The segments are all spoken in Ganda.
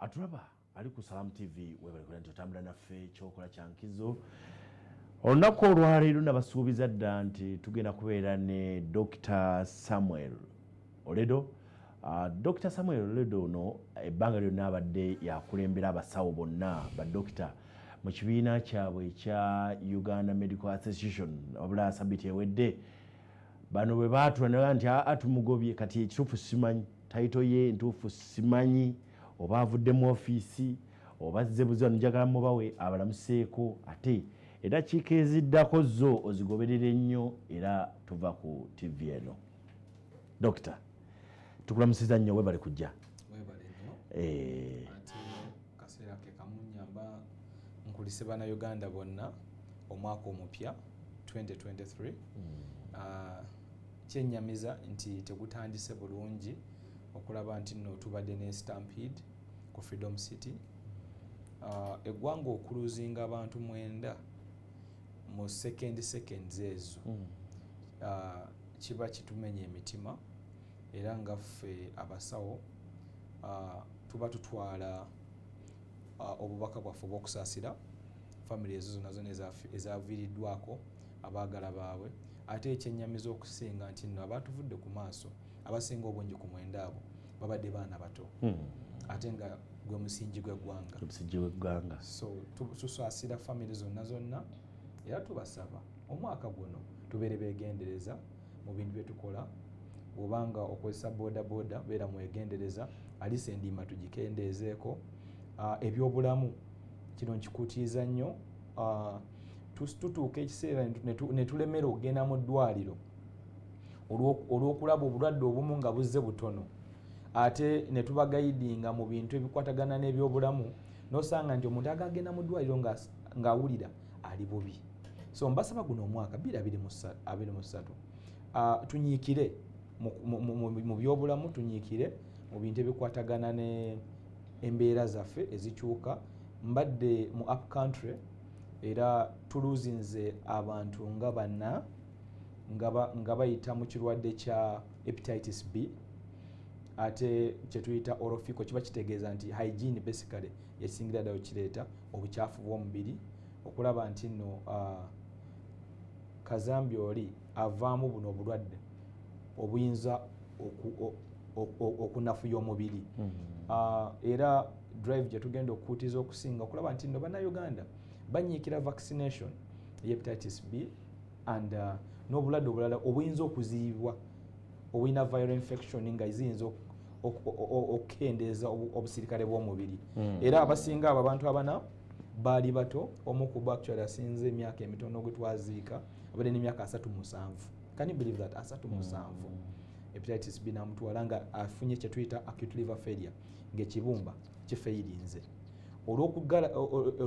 Atulaba ali ku Salam TV, webale kulaba nti otambula naffe, kyokola kyankizo. Olunaku olwaleero nabasuubiza dda nti tugenda kubeera ne Dr Samuel Oledo. Dr Samuel Oledo ono ebbanga lyonna abadde yakulembera abasawo bonna badokita mu kibiina kyabwe ekya Uganda Medical Association, wabula sabiti ewedde bano bwe baatula naga nti aa tumugobye. Kati ekituufu simanyi title ye entuufu, simanyi oba avudde mu ofiisi oba azze buzi. Wano njagala mubawe abalamuseeko, ate eddakiika eziddako zo ozigoberere nnyo era tuva ku TV eno. Dokita, tukulamusiza nnyo, webale kujja. Webale nnyo. Ate kaseera ke kamunyamba nkulise Bannayuganda bonna omwaka omupya 2023. Ah, kyennyamiza nti tegutandise bulungi okulaba nti nno tubadde ne stampede ku Freedom City. Ah, eggwanga okulosinga abantu 9 mu seconds ezo, ah, kiba kitumenya emitima, era nga ffe abasawo tuba tutwala obubaka bwaffe obw'okusaasira family ezo zonna zonna ezaviiriddwako abaagala baabwe. Ate ekyennyamiza okusinga nti nno abatuvudde ku maaso abasinga obungi ku 9 abo babadde baana bato, ate nga gwe musingi gw'eggwanga. Omusingi w'eggwanga. So tusaasira family zonna zonna, era tubasaba omwaka guno tubeere beegendereza mu bintu bye tukola. Bw'obanga okozesa boda boda, beera mwegendereza, alisa endiima tugikendeezeeko. Ebyobulamu kino nkikutiiza nnyo. Tutuuka ekiseera ne tulemera okugenda mu ddwaliro olw'okulaba obulwadde obumu nga buzze butono, ate ne tubaguidinga mu bintu ebikwatagana n'ebyobulamu, nosanga nti omuntu agagenda mu ddwaliro ng'awulira ali bubi. So mbasaba guno omwaka 2023 tunyiikire mu byobulamu, tunyiikire mu bintu ebikwatagana ne embeera zaffe ezikyuka. Mbadde mu up country era tulosinze abantu nga bana nga bayita mu kirwadde kya hepatitis B, ate kyetuyita orofecal. Kiba kitegeeza nti hygiene basically yesingira ddala kireeta obukyafu bw'omubiri, okulaba nti nno kazambi oli avaamu buno obulwadde obuyinza okunafuya omubiri. Era drive gye tugenda okukuutiza okusinga okulaba nti nno Bannayuganda banyiikira vaccination hepatitis B and n'obulwadde obulala obuyinza okuziyibwa obulina viral infection nga ziyinza okukendeeza obusirikale bw'omubiri. Era abasinga abo abantu abana baali bato. Omu ku bo actually asinze emyaka emitono gwe twaziika abadde n'emyaka 37. Can you believe that? 37, hepatitis B namutwala nga afunye kyetuyita acute liver failure, ng'ekibumba kifailinze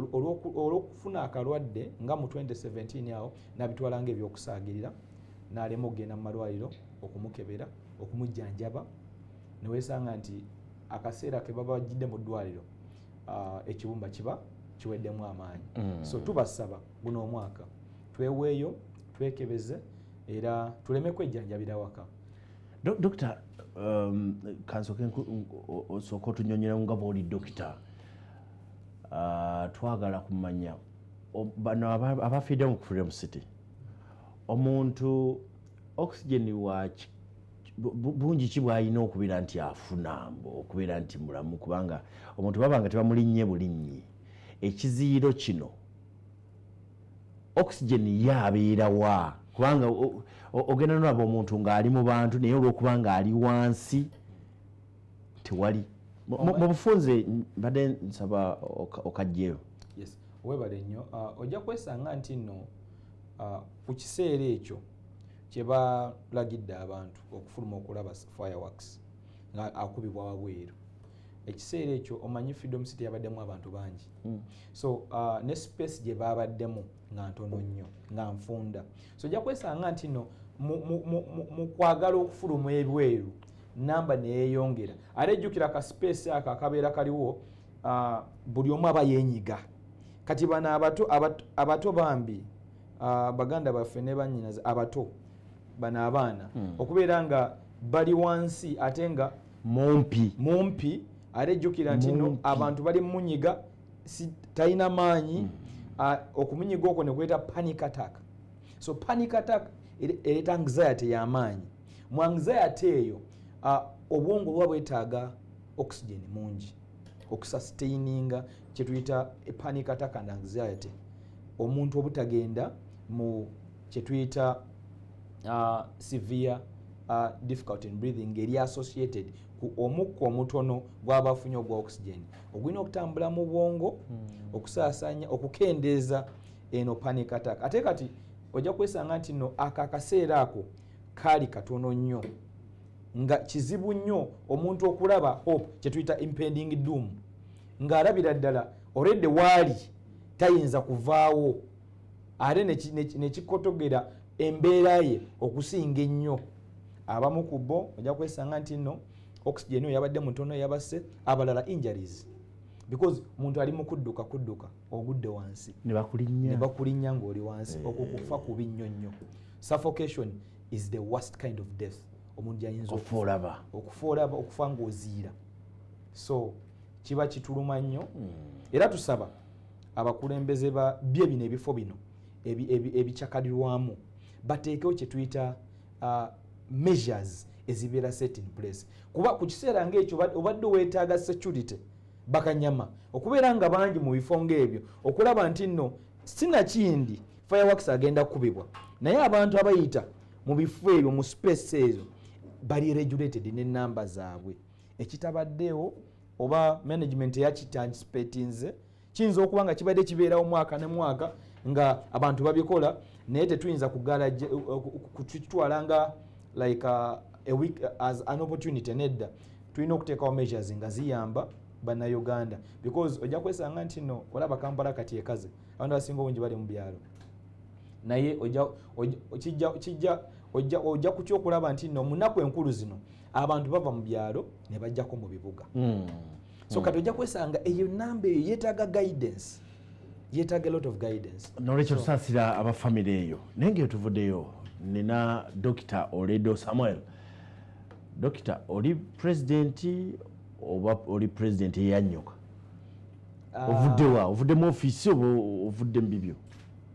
olw'okufuna akalwadde nga mu 2017 awo, nabitwala nga ebyokusaagirira, n'alema okugenda mu malwaliro okumukebera, okumujjanjaba, newesanga nti akaseera ke baba bajjidde mu ddwaliro, ekibumba kiba kiweddemu amaanyi. So tubasaba guno omwaka tweweeyo, twekebeze, era tuleme kwejjanjabira waka. Dokita, kansooke osooke otunyonyera nga bw'oli dokita. Twagala kumanya bano abafiidde mu Freedom City, omuntu oxygen wa bungi ki bw'alina okubeera nti afuna okubeera nti mulamu? Kubanga omuntu baba nga tebamulinnye bulinnyi ekiziyiro kino, oxygen ye abeera wa? Kubanga ogenda nolaba omuntu ng'ali mu bantu, naye olw'okuba ng'ali wansi tewali. Mu bufunze mbadde nsaba okajjeyo. Yes, webale nnyo. Ojja kwesanga nti nno ku kiseera ekyo kye balagidde abantu okufuluma okulaba fireworks nga akubibwa wabweru, ekiseera ekyo omanyi Freedom City yabaddemu abantu bangi. So ne space gye babaddemu nga ntono nnyo, nga nfunda. So ojja kwesanga nti no mu kwagala okufuluma ebweru, namba neyeyongera. Ate ejjukira ka space ako akabeera kaliwo, buli omu aba yenyiga. Kati bano abato bambi, baganda baffe ne bannyinaze abato bano abaana, okubeera nga bali wansi ate nga mumpi. Mumpi, Ate jjukira nti no Mumpi. abantu bali mumunyiga, si talina maanyi. Okumunyiga okwo ne kuleeta panic attack. So panic attack ereeta anxiety y'amaanyi. Mu anxiety eyo, obwongo buba bwetaaga oxygen mungi okusustaininga kyetuyita panic attack and anxiety, omuntu obutagenda mu kyetuyita severe difficulty in breathing eri associated ku omukka omutono gwaba afunye ogwa oxygen ogulina okutambula mu bwongo okusaasaanya okukendeeza eno panic attack. Ate kati ojja kwesanga nti no ako akaseera ako kaali katono nnyo, nga kizibu nnyo omuntu okulaba hope, kyetuyita impending doom, ng'alabira ddala already waali tayinza kuvaawo, ate nekikotogera embeera ye okusinga ennyo. Abamu ku bo ojja kwesanga nti nno oxygen oyo yabadde mutono yabasse, abalala injuries, because omuntu ali mu kudduka kudduka, ogudde wansi. Ne bakulinnya. Ne bakulinnya ng'oli wansi. Okwo kufa kubi nnyo nnyo. Suffocation is the worst kind of death omuntu gyayinza okufa olaba. Okufa olaba, okufa ng'oziira. So kiba kituluma nnyo, era tusaba abakulembeze ba bye bino ebifo bino ebikyakalirwamu bateekewo kye tuyita measures ezibeera set in place, kuba ku kiseera ng'ekyo obadde weetaaga security bakanyama okubeera nga bangi mu bifo ng'ebyo, okulaba nti nno sinakindi fireworks agenda kukubibwa, naye abantu abayita mu bifo ebyo, mu space ezo, bali regulated n'enamba zaabwe. Ekitabaddeewo oba management eyakitanticipatinze, kiyinza okuba nga kibadde kibeerawo mwaka ne mwaka nga abantu babikola, naye tetuyinza kugala kukitwala nga like a week as an opportunity. Nedda, tulina okuteekawo measures nga ziyamba Bannayuganda, because ojja kwesanga nti no olaba Kampala kati ekaze, abantu abasinga obungi bali mu byalo, naye ojja kutya okulaba nti no munaku enkulu zino abantu bava mu byalo ne bajjako mu bibuga. So kati ojja kwesanga eyo namba eyo yeetaaga guidance, yeetaaga a lot of guidance. Nolwekyo tusaasira abafamire eyo. Naye nga tuvuddeyo, nina Dr Oledo Samuel. Dokita, oli pulezidenti oba oli pulezidenti eyannyuka? Ovuddewa? Ovudde mu ofiisi oba ovudde mu bibyo?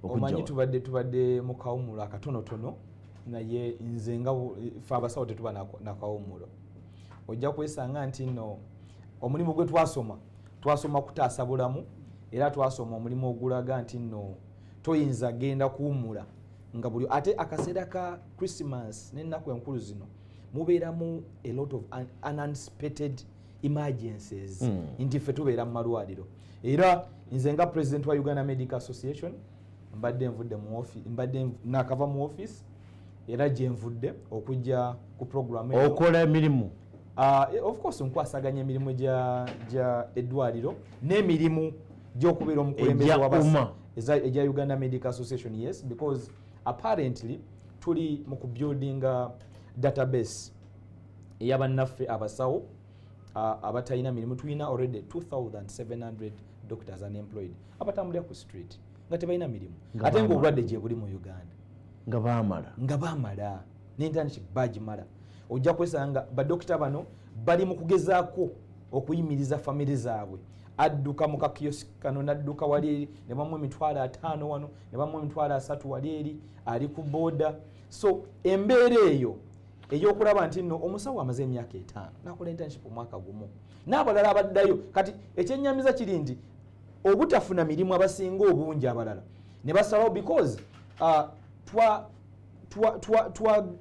Omanyi, Okujja wa? Tubadde mu kawumulo akatonotono, naye nze nga ffe abasawo tetuba nakawumulo. Ojja kwesanga nti nno omulimu gwe twasoma, twasoma kutaasa bulamu, era twasoma omulimu ogulaga nti nno toyinza genda kuwumula nga buli ate akaseera ka Christmas n'ennaku enkulu zino mubeeramu a lot of unanticipated emergencies, nti ffe tubeera mu malwaliro. Era nze nga president wa Uganda Medical Association mbadde nvudde mu mbadde nakava mu office, era gye nvudde okujja ku program eno. Okola emirimu? Of course, nkwasaganya emirimu gya eddwaliro n'emirimu gy'okubeera omukulembeze Egya UMA. Egya Uganda Medical Association, yes, because apparently tuli mu kubuildinga database ey'abannaffe abasawo abatalina mirimu. Tulina already 2700 doctors unemployed abatambulira ku street nga tebalina mirimu, Nga ate nga baamala. obulwadde gye buli mu Uganda. Nga baamala. Nga baamala n'internship bagimala. Ojja kwesanga badokita bano bali mu kugezaako okuyimiriza famire zaabwe, adduka mu kakiosk kano nadduka wali eri ne bamuwa 50,000 wano, ne bamuwa 30,000 wali eri, ali ku booda. So embeera eyo ey'okulaba nti nno omusawo amaze emyaka 5 nakola internship omwaka gumu n'abalala abaddayo. Kati ekyenyamiza kiri nti obutafuna mirimu, abasinga obungi abalala ne basalawo because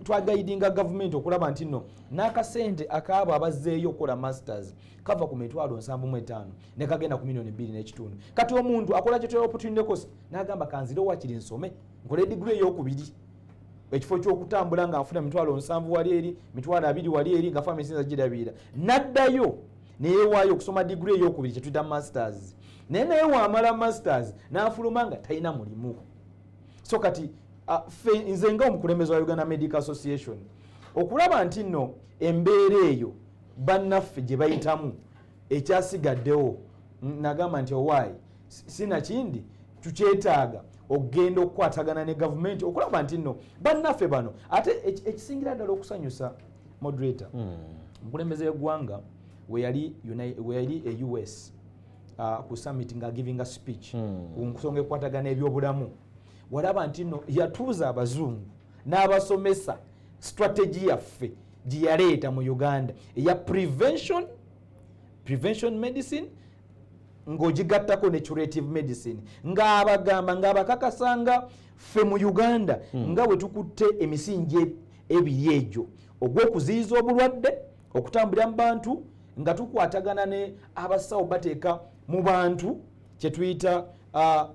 twaguidinga gavumenti okulaba nti nno n'akasente akaabo abazzeeyo okukola masters kava ku 75,000 ne kagenda ku 2.5 miliyoni. Kati omuntu akola kyetwala opportunity cost, n'agamba kanzire wakiri nsome nkole diguri eyokubiri, ekifo ky'okutambula nga nfuna 70,000 wali eri, 20,000 wali eri, nga family sinza girabirira, n'addayo neyewaayo okusoma diguri eyokubiri kyetuyita masters. Naye wamala masters n'afuluma nga talina mulimu. So kati ffe, nze nga omukulembeze wa Uganda Medical Association, okulaba nti nno embeera eyo bannaffe gye bayitamu ekyasigaddewo, nagamba nti owaayi sinakindi tukyetaaga okugenda okukwatagana ne gavumenti okulaba nti nno bannaffe bano. Ate ekisingira ddala okusanyusa, moderator, omukulembeze w'eggwanga We yali e US ku summit nga giving a speech ku nsonga ekwatagana ebyobulamu, walaba nti no yatuuza abazungu n'abasomesa strategy yaffe gye yaleeta mu Uganda eya prevention medicine ng'ogigattako ne curative medicine, ng'abagamba, ng'abakakasanga ffe mu Uganda nga bwe tukutte emisingi ebiri egyo ogw'okuziyiza obulwadde okutambulira mu bantu, nga tukwatagana ne abasawo bateeka mu bantu kyetuyita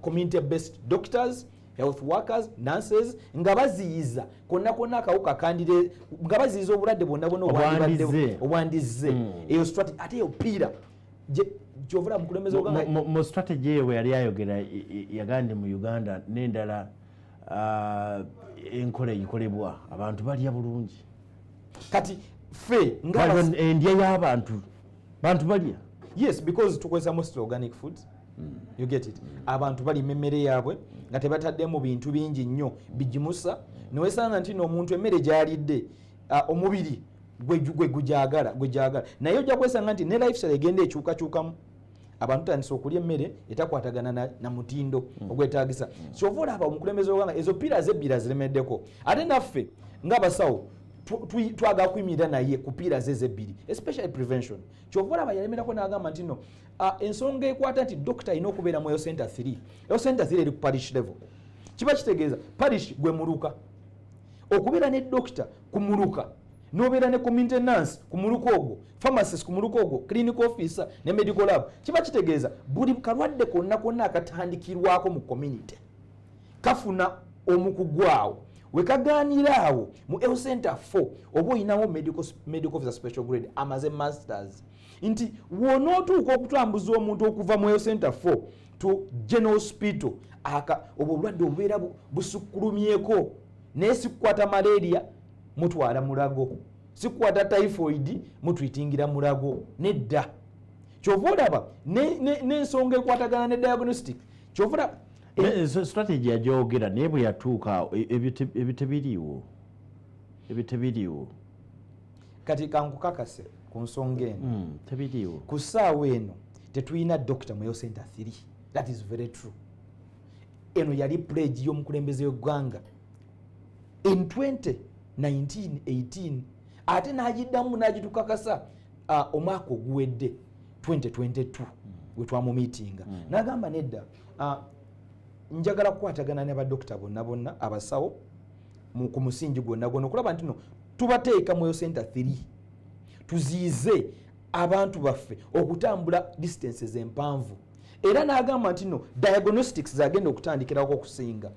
community based doctors, health workers, nurses, nga baziyiza konna konna akawuka kandire, nga baziyiza obulwadde bwonna bwonna obwandizze. Obwandizze. Eyo strategy, ate eyo pillar gyovula mukulembeze. Mu strategy eyo bwe yali ayogera, yagambye mu Uganda n'endala, enkola eyikolebwa, abantu balya bulungi. Kati ffe nga Waliwo endya y'abantu, bantu balya. Yes, because tukozesa mostly organic foods, you get it? Abantu balima emmere yaabwe nga tebataddemu bintu bingi nnyo bigimusa, newesanga nti n'omuntu emmere gyalidde, omubiri gwe gwe gyagala. Naye ojja kwesanga nti ne lifestyle egenda ekyukakyukamu, abantu tandisa okulya emmere etakwatagana na mutindo ogwetagisa. Kyova olaba omukulembeze w'eggwanga ezo pillars ebbiri aziremeddeko, ate naffe ng'abasawo twagala kuyimirira naye ku pillars ezo ebbiri, especially prevention. Kyova olaba yalemerako n'agamba nti no ensonga ekwata nti dokita alina okubeera mu health center 3. Health center 3 eri ku parish level, kiba kitegeeza parish gwe muluka. Okubeera ne dokita ku muluka, nobeera ne community nurse ku muluka ogwo, pharmacist ku muluka ogwo, clinical officer ne medical lab, kiba kitegeeza buli kalwadde konna konna akatandikirwako mu community kafuna omukugu awo wekaganira awo mu health center 4, oba oyinawo medical officer special grade amaze masters, nti wonootuuka okutambuza omuntu okuva mu health center 4 to general hospital, aka obwo obulwadde obubeera busukkulumyeko. Naye sikukwata malaria mutwala Mulago, sikukwata typhoid mutwitingira Mulago, nedda. Kyova olaba n'ensonga ekwatagana ne diagnostic, kyova olaba Strategy yagyogera, naye bwe yatuuka awo, ebyo tebiriiwo, ebyo tebiriiwo. Kati kankukakase ku nsonga eno. Tebiriiwo. Ku ssaawa eno tetulina dokita mu health center 3. That is very true. Eno yali pledge y'omukulembeze w'eggwanga in 2019 18, ate n'agiddamu n'agitukakasa omwaka oguwedde 2022 we twamumiitinga, n'agamba nedda, njagala kukwatagana ne badokita bonna bonna abasawo ku musingi gwonna gwonna okulaba nti no tubateeka mu health center 3, tuziize abantu baffe okutambula distances empanvu. Era n'agamba nti no diagnostics zagenda okutandikirako okusinga,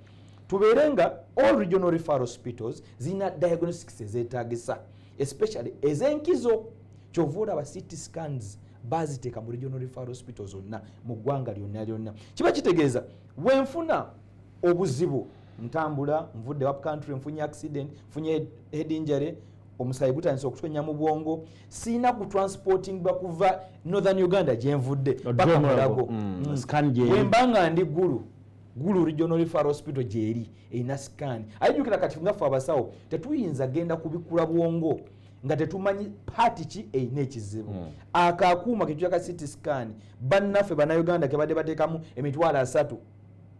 tubeere nga all regional referral hospitals zirina diagnostics ezeetagisa, especially ez'enkizo. Kyova olaba CT scans baziteeka mu regional referral hospital zonna mu ggwanga lyonna lyonna. Kiba kitegeeza wenfuna obuzibu, ntambula nvudde up country, nfunye accident, nfunye head injury, omusaayi gutandise okutonya mu bwongo, siina ku transporting bakuva Northern Uganda gyenvudde paka Mulago. Scan gyeri. Wemba nga ndi Gulu, Gulu Regional Referral Hospital gyeri erina scan. Ayijukira kati nga ffe abasawo tetuyinza genda kubikula bwongo nga tetumanyi part ki erina ekizibu. Ako akuuma ketuyita ka CT scan, bannaffe Bannayuganda kebadde bateekamu 30,000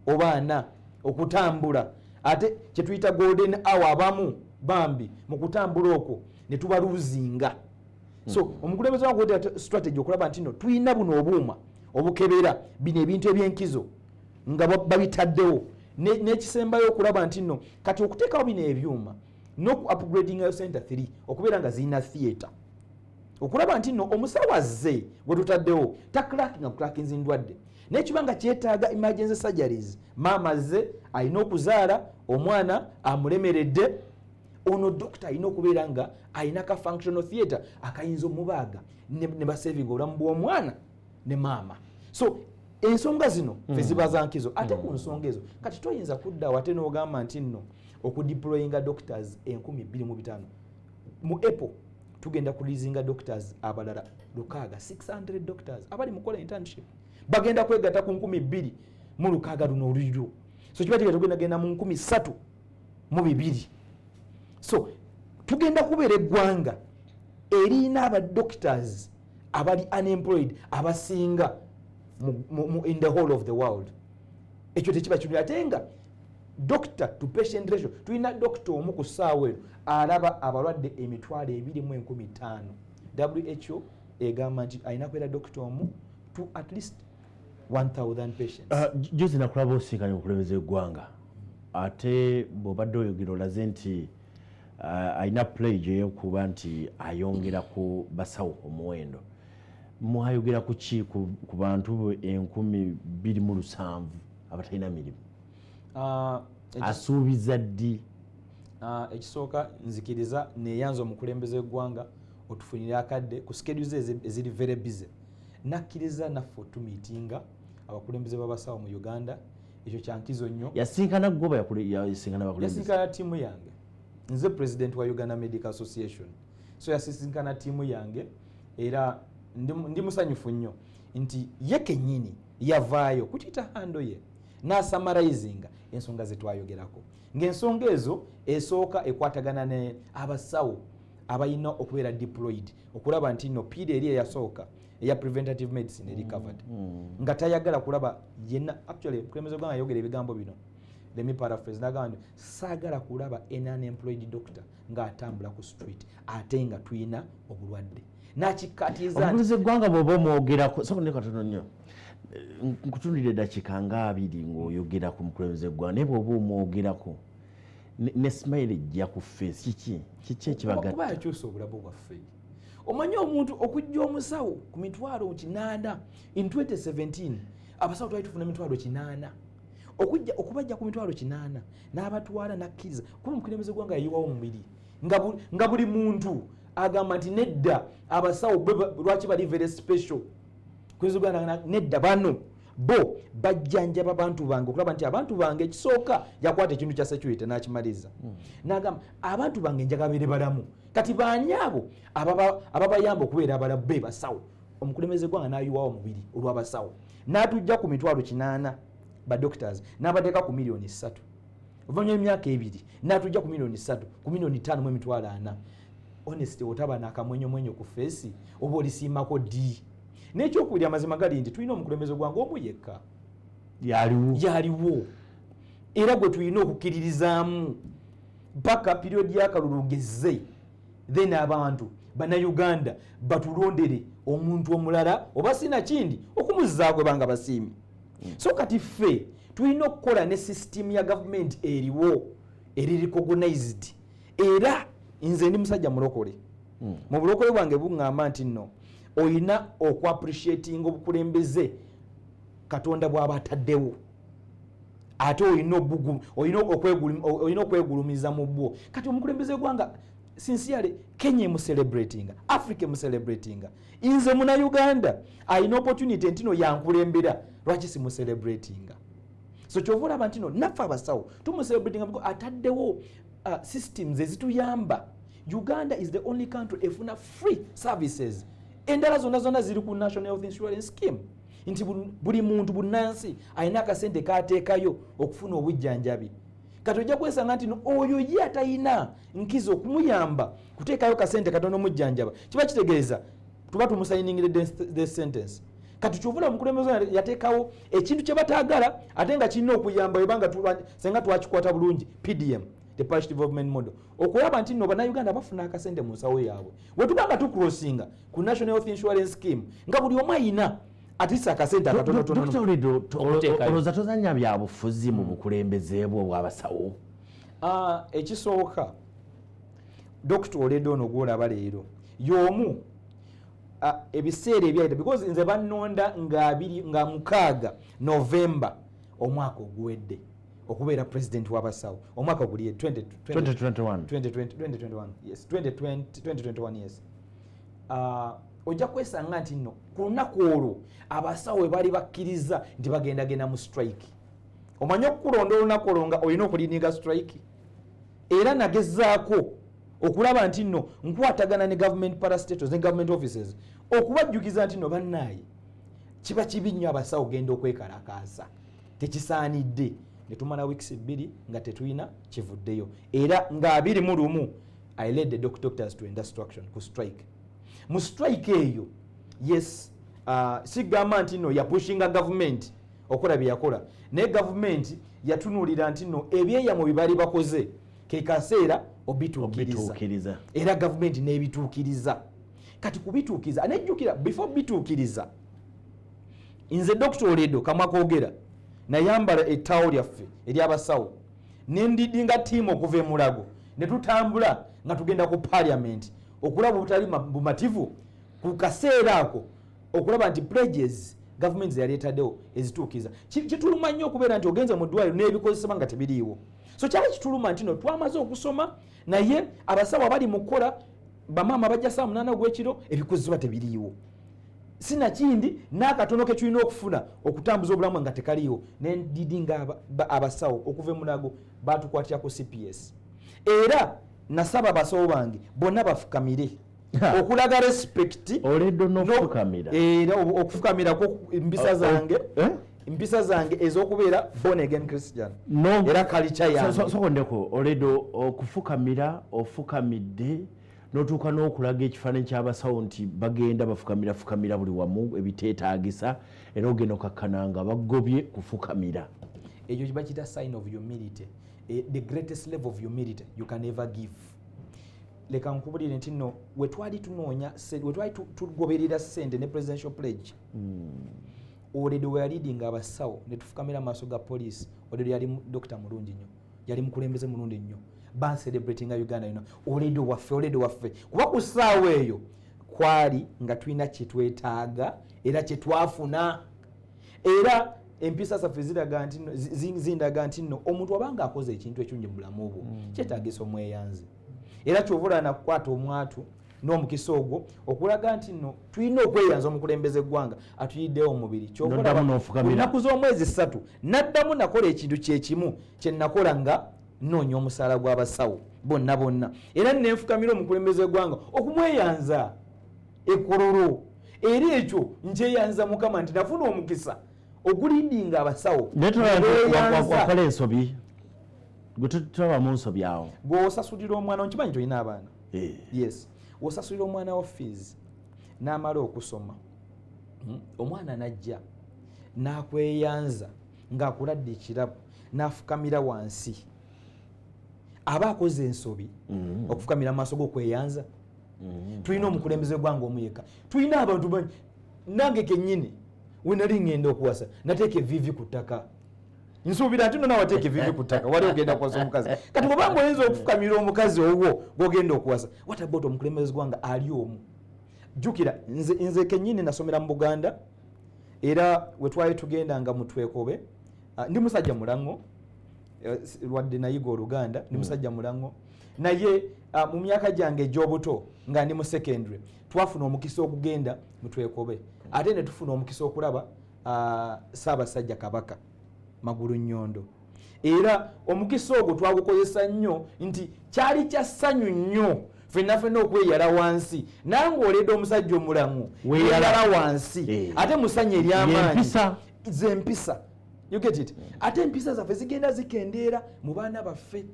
oba 40 okutambula, ate kyetuyita golden hour, abamu bambi mu kutambula okwo ne tubaluzinga. So omukulembeze wange strategy okulaba nti no tulina buno obuuma obukebera bino ebintu ebyenkizo nga babitaddewo. N'ekisembayo okulaba nti nno kati okuteekawo bino ebyuma n'oku upgradingayo center 3 okubeera nga zirina theatre, okulaba nti nno omusawo azze gwe tutaddewo taclerkinga kuclerkinga ndwadde, naye kiba nga kyetaaga emergency surgeries, maama azze alina okuzaala omwana amulemeredde, ono dokita alina okubeera nga alina ka functional theatre akayinza omubaaga ne basavinga obulamu bw'omwana ne maama. So ensonga zino fe ziba za nkizo. Ate ku nsonga ezo kati toyinza kuddawo ate n'ogamba nti nno okudeployinga doctors 2500 mu April, tugenda kureleasinga doctors abalala 600, 600 doctors abali mukola internship bagenda kwegatta ku 2600 luno oluliro. So kiba kigenda tugenda genda mu 3200. So tugenda kubeera eggwanga erina abadoctors Abali unemployed abasinga in the whole of the world. Ekyo tekiba kirungi. Ate nga doctor to patient ratio, tulina doctor omu ku ssaawa eno alaba abalwadde 25,000. WHO egamba nti alina kubeera doctor omu to at least 1000 patients. Juzi nakulaba osinkanye omukulembeze w'eggwanga, ate bw'obadde oyogera olaze nti alina pledge ey'okuba nti ayongera ku basawo omuwendo. Mwayogera ku ki ku bantu 27,000 abatalina mirimu? Asuubiza ddi? Ekisooka, nzikiriza neyanza omukulembeze w'eggwanga otufunire akadde ku schedules eziri very busy, nakkiriza naffe otumiitinga abakulembeze b'abasawo mu Uganda. Ekyo kyankizo nnyo. Yasinkana gwoba yasinkana bakulembeze? Yasinkana ttiimu yange. Nze president wa Uganda Medical Association, so yasisinkana ttiimu yange. Era ndi musanyufu nnyo nti ye kennyini yavaayo ku Twitter handle ye n'asummarizinga ensonga zetwayogerako, ng'ensonga ezo esooka ekwatagana ne abasawo abalina okubeera deployed, okulaba nti no pillar eri eyasooka eya preventative medicine eri covered, nga tayagala kulaba yenna. Actually, omukulembeze gwanga yayogera ebigambo bino, let me paraphrase, nagamba nti saagala kulaba an unemployed doctor ng'atambula ku street ate nga tulina obulwadde. Nakikkaatiriza nti Omukulembeze eggwanga bw'oba omwogerako, soko ne katono nnyo, nkutundira eddakiika nga 20 ng'oyogera ku mukulembeze eggwanga, naye bw'oba omwogerako ne smile ejja ku face. Kiki kuba ekibagatta? Yakyusa obulamu bwaffe. Omanyi omuntu okujja omusawo ku 800,000 in 2017, abasawo twali tufuna 800,000, okujja okubajja ku 800,000 n'abatwala, nakkiriza kuba omukulembeze gwanga yayiwawo omubiri nga buli muntu agamba nti nedda, abasawo lwaki bali very special? Uganda nedda, bano bo bajjanjaba bantu bange, okulaba nti abantu bange, ekisooka yakwata ekintu kya security n'akimaliza, n'agamba abantu bange njagala beere balamu. Kati baani abo ababayamba okubeera abalamu? Be basawo. Omukulembeze gwanga n'ayiwawo omubiri olw'abasawo, n'atujja ku 800,000 ba doctors, n'abateeka ku 3 million. Oluvannyuma emyaka 2 n'atujja ku 3 million ku 5.4 million. Honest, otaba nakamwenyomwenyo ku face, oba olisiimako ddi? N'ekyokubiri, amazima gali nti tulina omukulembeze gwange omu yekka. Yaliwo. Yaliwo, era gwe tulina okukkiririzaamu paka period y'akalulu ngezze, then abantu Bannayuganda batulondere omuntu omulala oba sinakindi okumuzzaako banga basiimi. So kati ffe tulina okukola ne sisitimu ya gavumenti eriwo, eri recognized. Era nze ndi musajja mulokole. Mu bulokole bwange buŋŋamba nti nno olina okuappreciatinga obukulembeze Katonda bw'aba ataddewo, ate olina okwegulumiza mu bwo. Kati omukulembeze gwanga, sincerely, Kenya emucelebratinga, Africa emucelebratinga. Nze Munauganda alina opportunity ntino yankulembera, lwaki simucelebratinga? So kyova olaba nti no naffe abasawo tumucelebratinga because ataddewo systems ezituyamba. Uganda is the only country efuna free services. Endala zonna zonna ziri ku National Health Insurance Scheme, nti buli muntu bunansi alina akasente kateekayo okufuna obujjanjabi. Kati ojja kwesanga nti no oyo ye atalina nkizo okumuyamba kuteekayo kasente katono omujjanjaba, kiba kitegeeza tuba tumusayiningire the sentence. Kati kyovula omukulembeze yateekawo ekintu kye bataagala, ate nga kirina okuyamba webanga senga twakikwata bulungi, PDM, the Parish Development Model, okulaba nti nno Bannayuganda bafuna akasente mu nsawo yaabwe. Wetuba nga tucrossinga ku National Health Insurance Scheme, nga buli omu ayina at least akasente akatonotono. Dr. Oledo, okuteekayo. Olowooza tozanya bya bufuzi mu bukulembeze bwo obw'abasawo? Ah, ekisooka, Dr Oledo ono gwolaba leero y'omu, ebiseera ebyayita, because nze bannonda nga 26 Novemba omwaka oguwedde okubeera president w'abasawo, omwaka guli 20 2021. 2021, yes, 2020, 2021, yes. Ojja kwesanga nti nno ku lunaku olwo abasawo we baali bakkiriza nti bagendagenda mu strike. Omanye okukulonda olunaku olwo nga olina okuleadinga strike, era nagezaako okulaba nti nno nkwatagana ne government parastatals ne government offices okubajjukiza nti nno bannaaye, kiba kibi nnyo abasawo genda okwekalakaasa, tekisaanidde. Ne tumala weeks 2 nga tetulina kivuddeyo, era nga 21 I led the doctors to instruction ku strike. Mu strike eyo Yes, sigamba nti no yapushinga gavumenti okola bye yakola, naye gavumenti yatunuulira nti no ebyeyamo bye bali bakoze ke kaseera obituukiriza. Obituukiriza. Era gavumenti n'ebituukiriza. Kati kubituukiriza, anejjukira before bituukiriza, nze Dr Oledo kamwa koogera, nayambala ettaawo lyaffe eryabasawo nendidinga tiimu okuva emulago ne tutambula nga tugenda ku parliament okulaba obutali bumativu ku kaseera ako, okulaba nti pledges gavumenti zeyali etaddewo ezituukiriza. Kituluma nnyo okubeera nti ogenze mu ddwaliro n'ebikozesebwa nga tebiriiwo. So kyali kituluma nti no twamaze okusoma, naye abasawo abali mu kukola, bamaama bajja saa 8 ogw'ekiro, ebikozesebwa tebiriiwo, sinakindi n'akatono ke tulina okufuna okutambuza obulamu nga tekaliiwo. Nendidi nga abasawo okuva emulago batukwatira ku CPS, era nasaba abasawo bange bonna bafukamire okulaga respect. Oledo n'okufukamira? Era okufukamirako mpisa zange. Eh? Mpisa zange ez'okubeera born again Christian. No. Era culture yange. Sokondeko Oledo, okufukamira ofukamidde n'otuuka n'okulaga ekifaananyi ky'abasawo nti bagenda bafukamira fukamira buli wamu ebiteetaagisa, era ogenda okakkana nga bagobye kufukamira. Ekyo bakiyita sign of humility, the greatest level of humility you can ever give. Leka nkubulire nti nno wetwali tunoonya wetwali tugoberera ssente ne presidential pledge, Oledo we yaleadinga abasawo ne tufukamira mu maaso ga poliisi. Oledo yali dokita mulungi nnyo, yali mukulembeze mulungi nnyo, bancelebratinga Uganda yonna, Oledo waffe, Oledo waffe, kuba ku ssaawa eyo kwali nga tulina kyetwetaaga era kyetwafuna. Era empisa zaffe ziraga nti nno, zindaga nti nno omuntu abanga akoze ekintu ekirungi mu bulamu bwo, kyetaagisa omweyanze. Era kyova olaba nakukwata omwatu n'omukisa ogwo okulaga nti nno tulina okweyanza omukulembeze eggwanga atuyiddewo omubiri. Kyova N'oddamu olaba n'ofukamira. ku nnaku z'omwezi 3 naddamu nakola ekintu kyekimu kye nakola nga nnoonya omusaala gw'abasawo bonna bonna, era nenfukamira omukulembeze eggwanga okumweyanza ekololo. Era ekyo nkyeyanza Mukama nti nafuna omukisa okuleadinga abasawo. Naye tolaba nti Neeyanza. wakola ensobi? Gwe tolabamu nsobi awo? Gweosasulira omwana, nkimanyi tolina abaana. Eh. Yes, osasulira omwana wa fees n'amala okusoma, omwana najja n'akweyanza ng'akuladde ekirabo n'afukamira wansi, aba akoze ensobi okufukamira mu maaso g'okweyanza? Tulina omukulembeze gwanga omu yekka, tulina abantu bangi. Nange kennyini wenali ngenda okuwasa nateeka evivi ku ttaka. Nsuubira nti nona wateeka evivi ku ttaka wali ogenda kuwasa omukazi. Kati bwobanga oyinza okufukamira omukazi owwo gwogenda okuwasa, what about omukulembeze gwanga ali omu? Jjukira nze kennyini nasomera mu Buganda, era wetwali tugenda nga mutwekobe, ndi musajja mulaŋŋo, lwadde nayiga Oluganda, ndi musajja mulaŋŋo, naye mu myaka gyange egy'obuto nga ndi mu secondary twafuna omukisa okugenda mutwekobe, ate ne tufuna omukisa okulaba Ssaabasajja Kabaka Magulu Nnyondo. Era omukisa ogwo twagukozesa nnyo nti kyali kya ssanyu nnyo ffenna ffenna okweyala wansi. Nange oledde omusajja omulamu Weeyala. weyala wansi, ate musanyu eryamaanyi. Yempisa. Zempisa, you get it? Ate empisa zaffe zigenda zikendeera mu baana baffe,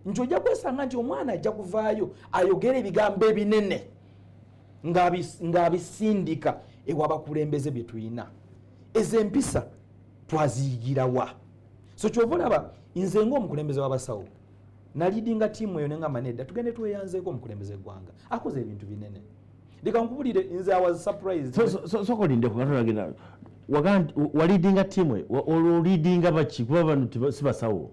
nti ojja kwesanga nti omwana ajja kuvaayo ayogera ebigambo ebinene ng'abisindika ewabakulembeze bye tulina. Ezo empisa twaziyigirawa? So kyova olaba nze ng'omukulembeze w'abasawo naleadinga tiimu eyo nengamba nedda, tugende tweyanzeeko omukulembeze eggwanga akoze ebintu binene. Leka nkubulire, nze I was surprised. Sooka olindeko nga tonagenda. Wagaa nti waleadinga tiimu olwo oleadinga baki? Kuba bano si basawo.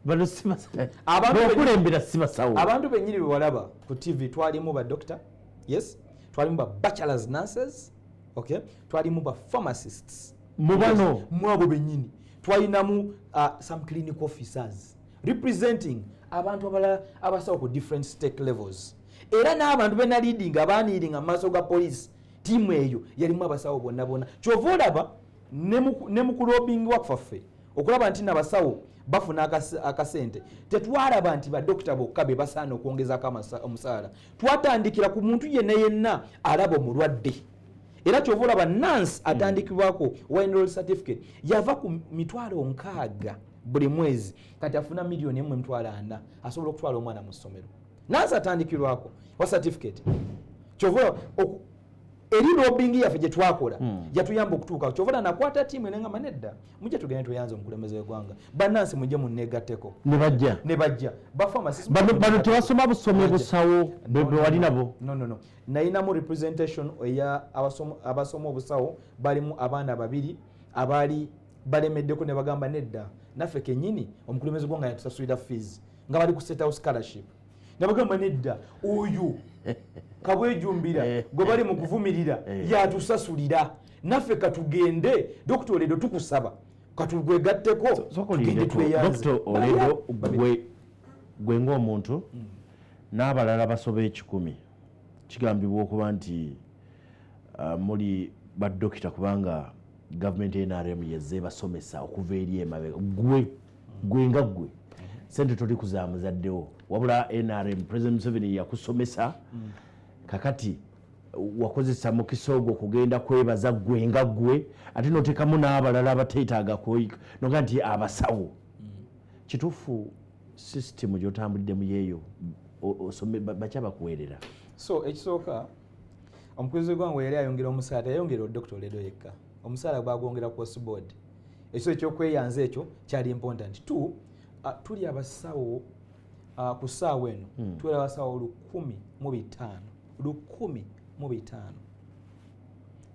Bano si basawo. Bokulembera si basawo. Abantu bennyini be walaba ku TV, twalimu ba doctor, yes, twalimu ba bachelors nurses, okay, twalimu ba pharmacists. Mu bano? Mu abo bennyini twalinamu some clinical officers representing abantu abalala abasawo ku different stake levels. Era n'abantu benaleadinga baneelinga mu maaso ga poliisi, tiimu eyo yalimu abasawo bonna bonna. Kyova olaba ne mu kulobbying kwaffe okulaba nti nabasawo bafuna akasente, tetwalaba nti badokita bokka be basaana okwongezaako omusaala. Twatandikira ku muntu yenna yenna alaba omulwadde. Era kyova olaba nurse atandikibwako wa enroll certificate yava ku 600,000 buli mwezi, kati afuna 1,400,000, asobola okutwala omwana mu ssomero. Nurse atandikirwako wa certificate, kyova olaba Eri lobbying yaffe gye twakola yatuyamba okutuuka. Kyova nakwata tiimu enengamba, "Nedda, mujje tugende tweyanze omukulembeze w'eggwanga. Bannansi, mujje munneegatteko." Ne bajja? Ne bajja. Bapharmacist. Bano tebasoma busomi busawo be wali nabo? No, nayinamu representation eya abasoma obusawo. Balimu abaana babiri abaali balemeddeko ne bagamba, "Nedda, naffe kenyini omukulembeze gwanga yatusasulira fees," nga bali ku State House Scholarship. Nabagamba, "Nedda, oyo kabwejumbira gwe bali mu kuvumirira yatusasulira, naffe katugende. Dr Oledo, tukusaba katugwegatteko, tugende tweyanze." Dr Oledo, gwe ng'omuntu n'abalala basoba 100, kigambibwa okuba nti muli badokita kubanga gavumenti NRM yezze ebasomesa okuva eri emabega. Gwe nga gwe, sente toli kuzaamuzaddewo, wabula NRM, President Museveni yakusomesa. Kakati wakozesa mukisa ogwo okugenda kwebaza gwe nga gwe, ate noteekamu n'abalala abateetaaga noga nti abasawo. Kituufu sisitimu gyotambuliddemu yeeyo bakya bakuweerera? So ekisooka, omukulembeze w'eggwanga yali ayongera omusaala, teyayongera Dr Oledo yekka. Omusaala gwagwongera across board. Ekyo ekyokweyanza ekyo kyali important. Two, tuli abasawo, ku ssaawa eno tuli abasawo 1,005, 1,005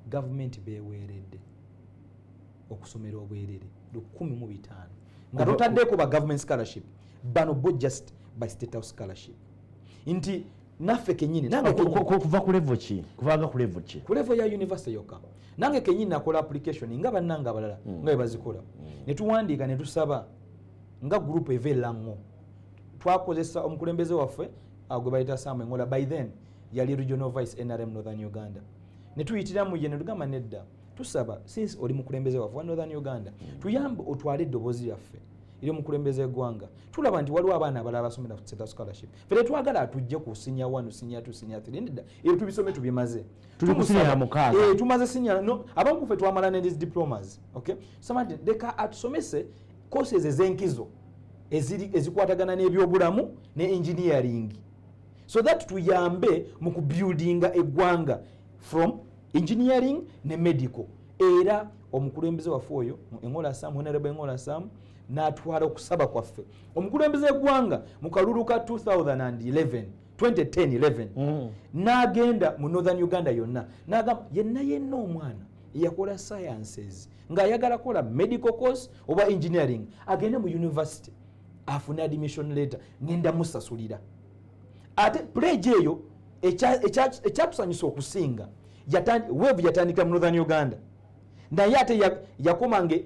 gavumenti beweeredde okusomera obwerere, 1,005, nga totaddeko ba government scholarship. Bano bo just by State House Scholarship, nti naffe kenyini, nange Kuva ku level ki? Kuvanga ku level ki? Ku level ya university yokka. Nange kenyini nakola application nga bannange abalala nga bwe bazikola, ne tuwandiika ne tusaba nga group eva erango. Twakozesa omukulembeze waffe gwe bayita Sam Engola, by then yali regional vice NRM Northern Uganda, ne tuyitiramu ye ne tugamba, "Nedda, tusaba, since oli mukulembeze waffe wa Northern Uganda, tuyambe otwale eddoboozi lyaffe eri omukulembeze eggwanga. Tulaba nti waliwo abaana abalala basomera ku State Scholarship. Ffe tetwagala atujje ku senior 1, senior 2, senior 3. Nedda, ebyo tubisome, tubimaze." Tuli ku senior 6. Eh, tumaze senior, no, abamu kufe twamala ne these diplomas. Okay, saba nti leka atusomese courses ez'enkizo ezikwatagana n'ebyobulamu ne engineering, so that tuyambe mu kubuildinga eggwanga from engineering ne medical. Era omukulembeze waffe oyo Engola Sam, Honorable Engola Sam, n'atwala okusaba kwaffe omukulembeze eggwanga mu kalulu ka 2011, 2010-11, n'agenda mu Northern Uganda yonna n'agamba, yenna yenna omwana eyakola sciences ng'ayagala kola medical course oba engineering, agende mu university afune admission letter, ngenda musasulira. Ate pledge eyo ekyatusanyusa okusinga, wave yatandikira mu Northern Uganda, naye ate yakomanga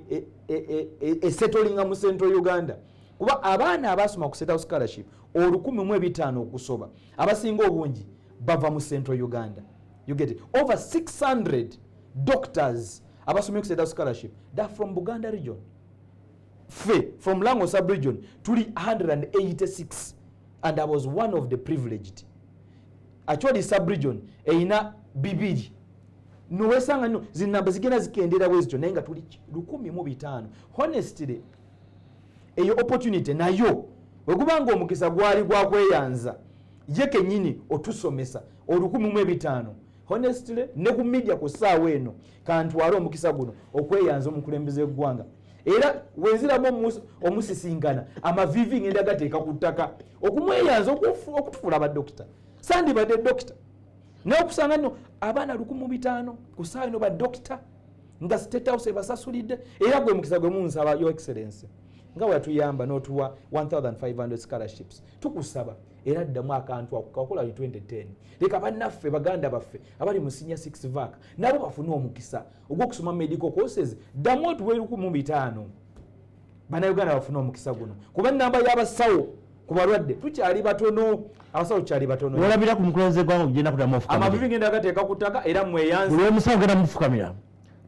esettlinga mu Central Uganda, kuba abaana abasoma ku State House Scholarship 1,005 okusoba, abasinga obungi bava mu Central Uganda. You get it? Over 600 doctors abasomye ku State House Scholarship, they're from Buganda region. Fe from Lango sub-region tuli 186, and I was one of the privileged. Actually, sub-region eyina bibiri, nowesanga nno zinamba zigenda zikendera bwe zityo, naye nga tuli 1,005. Honestly, eyo opportunity nayo wegubanga omukisa gwali gwakweyanza ye kenyini otusomesa 1,005. Honestly, ne ku media ku ssaawa eno kantwale omukisa guno okweyanza omukulembeze eggwanga. Era wenziramu omusisinkana, amavivi ngenda gateeka ku ttaka okumweyanza okutufuula badokita. Sandibadde dokita, naye okusanga nno abaana 1,005 ku ssaawa eno badokita nga State House ebasasulidde. Era gwe mukisa gwe munsaba, Your Excellence, nga wetuyamba n'otuwa 1500 scholarships, tukusaba era ddamu akantu ako kakola 2010. Leka bannaffe, baganda baffe abali mu senior 6 vac nabo bafune omukisa ogw'okusoma medical courses. Ddamu otuwe 1,005, Bannayuganda bafune omukisa guno, kuba enamba y'abasawo ku balwadde tukyali batono, abasawo tukyali batono. Olabira ku mukulembeze gwanga okugenda kuddamu ofukamira? Amavivi ngenda gateeka ku ttaka era mweyanze. Buli omusawo genda mufukamira,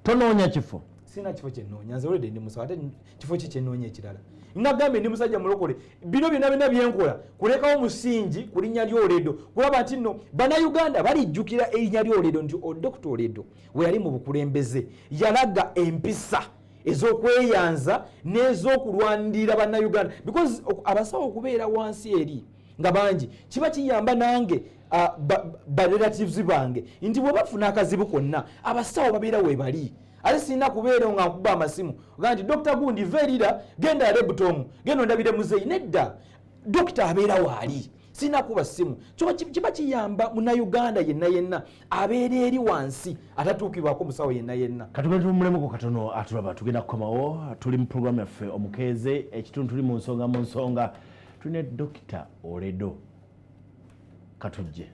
tonoonya kifo? Sina kifo kyenoonya. Nze olwedde ndi musawo, ate kifo ki kyenoonya ekirala? Nagambye ndi musajja mulokole. Bino byonna byonna byenkola kulekawo musingi ku linnya ly'Oledo, kulaba nti nno Bannayuganda balijjukira erinnya ly'Oledo, nti Dr Oledo we yali mu bukulembeze yalaga empisa ez'okweyanza n'ez'okulwanirira Bannayuganda, because abasawo okubeera wansi eri nga bangi kiba kiyamba nange. Ba relatives bange nti bwe bafuna akazibu konna, abasawo babeera webali, ate sirina kubeera nga nkuba amasimu ogaa nti Dr gundi verira, genda Rebtom, genda ondabire muzeeyi. Nedda, dokita abeera waali, sirina kuba simu. Kiba kiyamba Munauganda yenna yenna abeera eri wansi atatuukibwako musawo yenna yenna. Katugende tumulemuko katono atulaba, tugenda kukomawo. Tuli mu programu yaffe Omukeeze, ekitundu tuli mu nsonga. Mu nsonga tulina Dokita Oledo. Katujje.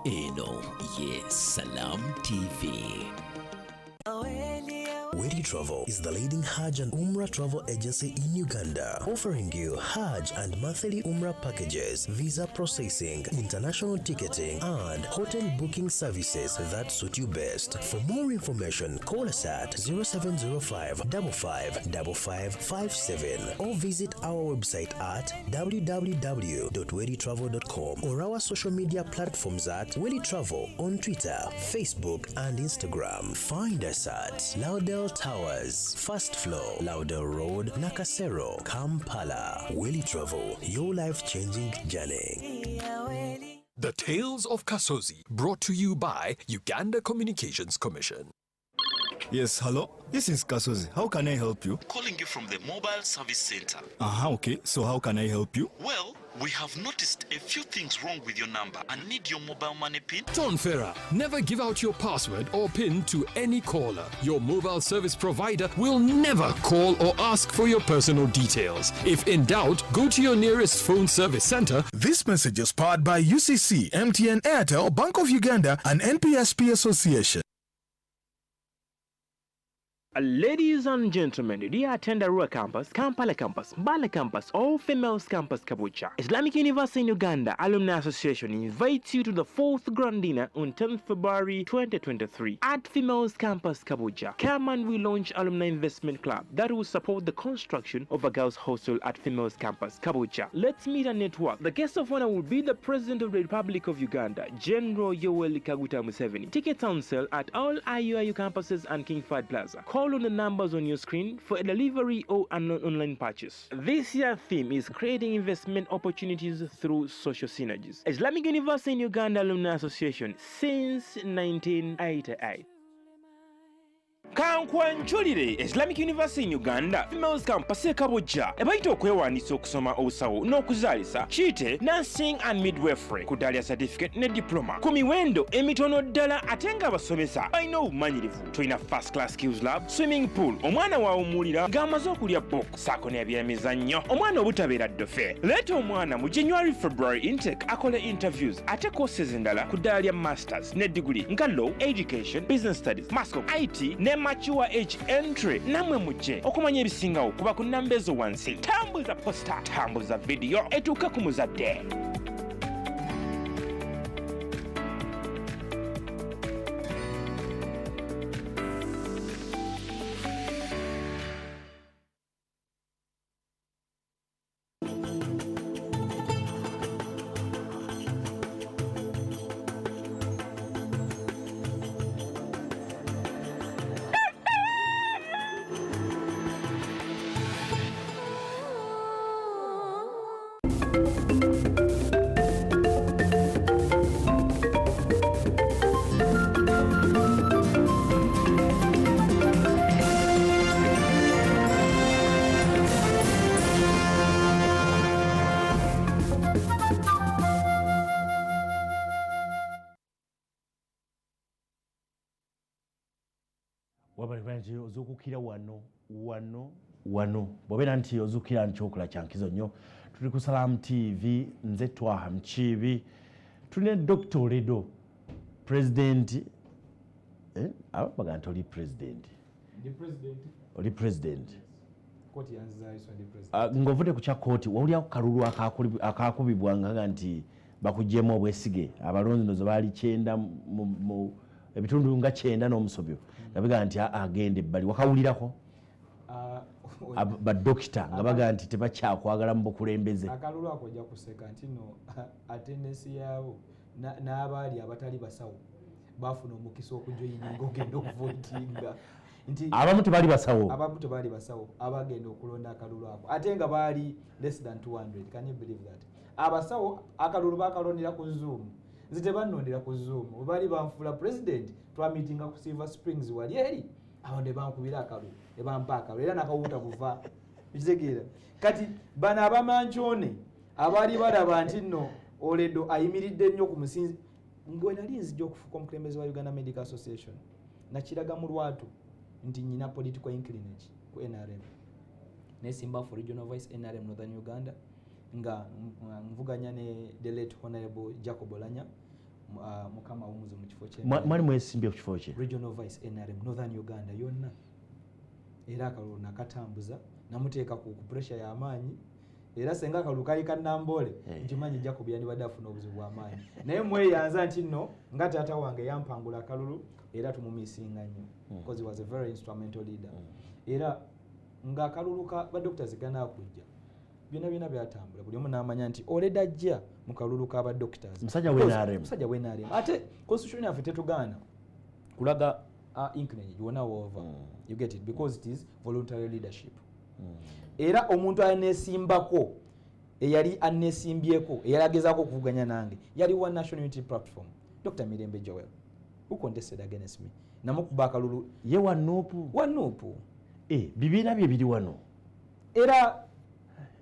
Eno ye Salam TV. Wedi Travel is the leading Hajj and Umrah travel agency in Uganda, offering you Hajj and monthly Umrah packages, visa processing, international ticketing, and hotel booking services that suit you best. For more information, call us at 0705 555557 or visit our website at www.weditravel.com or our social media platforms at Wedi Travel on Twitter, Facebook, and Instagram. Find us at Laudel Towers, first floor, Laudel Road, Nakasero, Kampala. Willy Travel, your life changing journey. The Tales of Kasozi, brought to you by Uganda Communications Commission. Yes, hello. This is Kasozi. How can I help you? Calling you from the mobile service center. Okay. So how can I help you? Well, we have noticed a few things wrong with your number and need your mobile money PIN. John Ferrer, never give out your password or PIN to any caller. Your mobile service provider will never call or ask for your personal details. If in doubt, go to your nearest phone service center. This message is powered by UCC, MTN, Airtel, Bank of Uganda, and NPSP Association. Ladies and gentlemen, dear Arua campus, Kampala campus, Mbale campus, All Females Campus Kabojja, Islamic University in Uganda Alumni Association invites you to the fourth Grand Dinner on 10th February 2023 at Females Campus Kabojja. Come and we launch Alumni Investment Club that will support the construction of a girls' hostel at Females Campus Kabojja. Let's meet and network. The guest of honor will be the President of the Republic of Uganda, General Yoweri Kaguta Museveni. Tickets on sale at all IUIU campuses and King Fahd Plaza. Call on the numbers on your screen for a delivery or an online purchase. This year's theme is creating investment opportunities through social synergies. Islamic University in Uganda Alumni Association since 1988. Kankwanjulire Islamic University in Uganda Females Campus e Kabojja ebayita okwewandiisa okusoma obusawo n'okuzaalisa, kiyite nursing and midwifery, ku ddaala lya certificate ne diploma, ku miwendo emitono ddala, ate ng'abasomesa balina obumanyirivu. Tulina first class skills lab, swimming pool, omwana waawummulira ng'amaze okulya book, saako n'ebyemizannyo, omwana obutabeera ddofe. Leeta omwana mu January February intake akole interviews. Ate courses endala ku ddaala lya masters ne degree nga law, education, business studies, mass comm, IT ne mature age entry. Nammwe mujje okumanya ebisingawo kuba ku namba ezo wansi. Tambuza poster, tambuza vidiyo etuuke ku muzadde. Wabale nti ozuukukira wano wano wano, bw'obeera nti ozuukira nkyokola kyankizo nnyo. Tuli ku Salam TV, nze Twaha Mukiibi, tulina Dr Oledo, president, ababaga nti oli president. Ndi president. Oli president. Kooti yanzizaayo, so ndi president. Ah, ng'ovudde ku kya kooti, wawulirako kalulu akakubibwa nga nti bakugyemu obwesige? Abalonzi ndozo baali 90 mu ebitundu nga 90 n'omusobyo nga bigaa nti, "Ah, agenda ebbali." Wakawulirako? Ah, Badokita nga bagaa nti tebakyakwagala mu bukulembeze. Akalulu ako ojja kuseka nti no attendance yaabo n'abaali abatali basawo bafuna omukisa okujoyininga ogenda okuvotinga nti Abamu tebali basawo. Abamu tebaali basawo abagenda okulonda akalulu ako, ate nga baali less than 200. Can you believe that? Abasawo akalulu bakalondera ku Zoom, nze tebannondera ku Zoom. Bwe baali banfuula president, twamitinga ku Silver Springs wali eri awo, ne bankubira akalulu, ne bampa akalulu, era nakawuuta buva ekitegeera. Kati bano abamankyone abaali balaba nti nno Oledo ayimiridde nnyo ku musinzi, ngwe nali nzija okufuuka omukulembeze wa Uganda Medical Association, nakiraga mu lwatu nti nyina political inclinage ku NRM. Nesimba for regional vice NRM Northern Uganda, nga nvuganya ne the late Honorable Jacob Olanya, Mukama awumuze mu kifo kye. Mwali mwesimbye ku kifo kye? Regional vice NRM Northern Uganda yonna. Era akalulu nakatambuza, namuteeka ku pressure y'amaanyi, era senga akalulu kali kannamboole, nkimanyi Jacob yandibadde afuna obuzibu bw'amaanyi. Naye mweyanza nti nno nga taata wange yampangula akalulu, era tumumisinga nnyo because he was a very instrumental leader. Era ng'akalulu ka badoctors ganakujja, byonna byonna byatambula, buli omu n'amanya nti Oledo ajja mu kalulu k'abadoctors. Musajja w'NRM. Musajja w'NRM. Ate constitution yaffe tetugaana kulaga inclinage wonna woova, you get it, because it is voluntary leadership. Era omuntu aneesimbako, eyali aneesimbyeko, eyali agezaako okuvuganya nange, yali wa National Unity Platform, Dr Mirembe Joel, who contested against me. Namukuba akalulu. Ye wa NUP? Wa NUP. Eh, bibiina bye biri wano. Era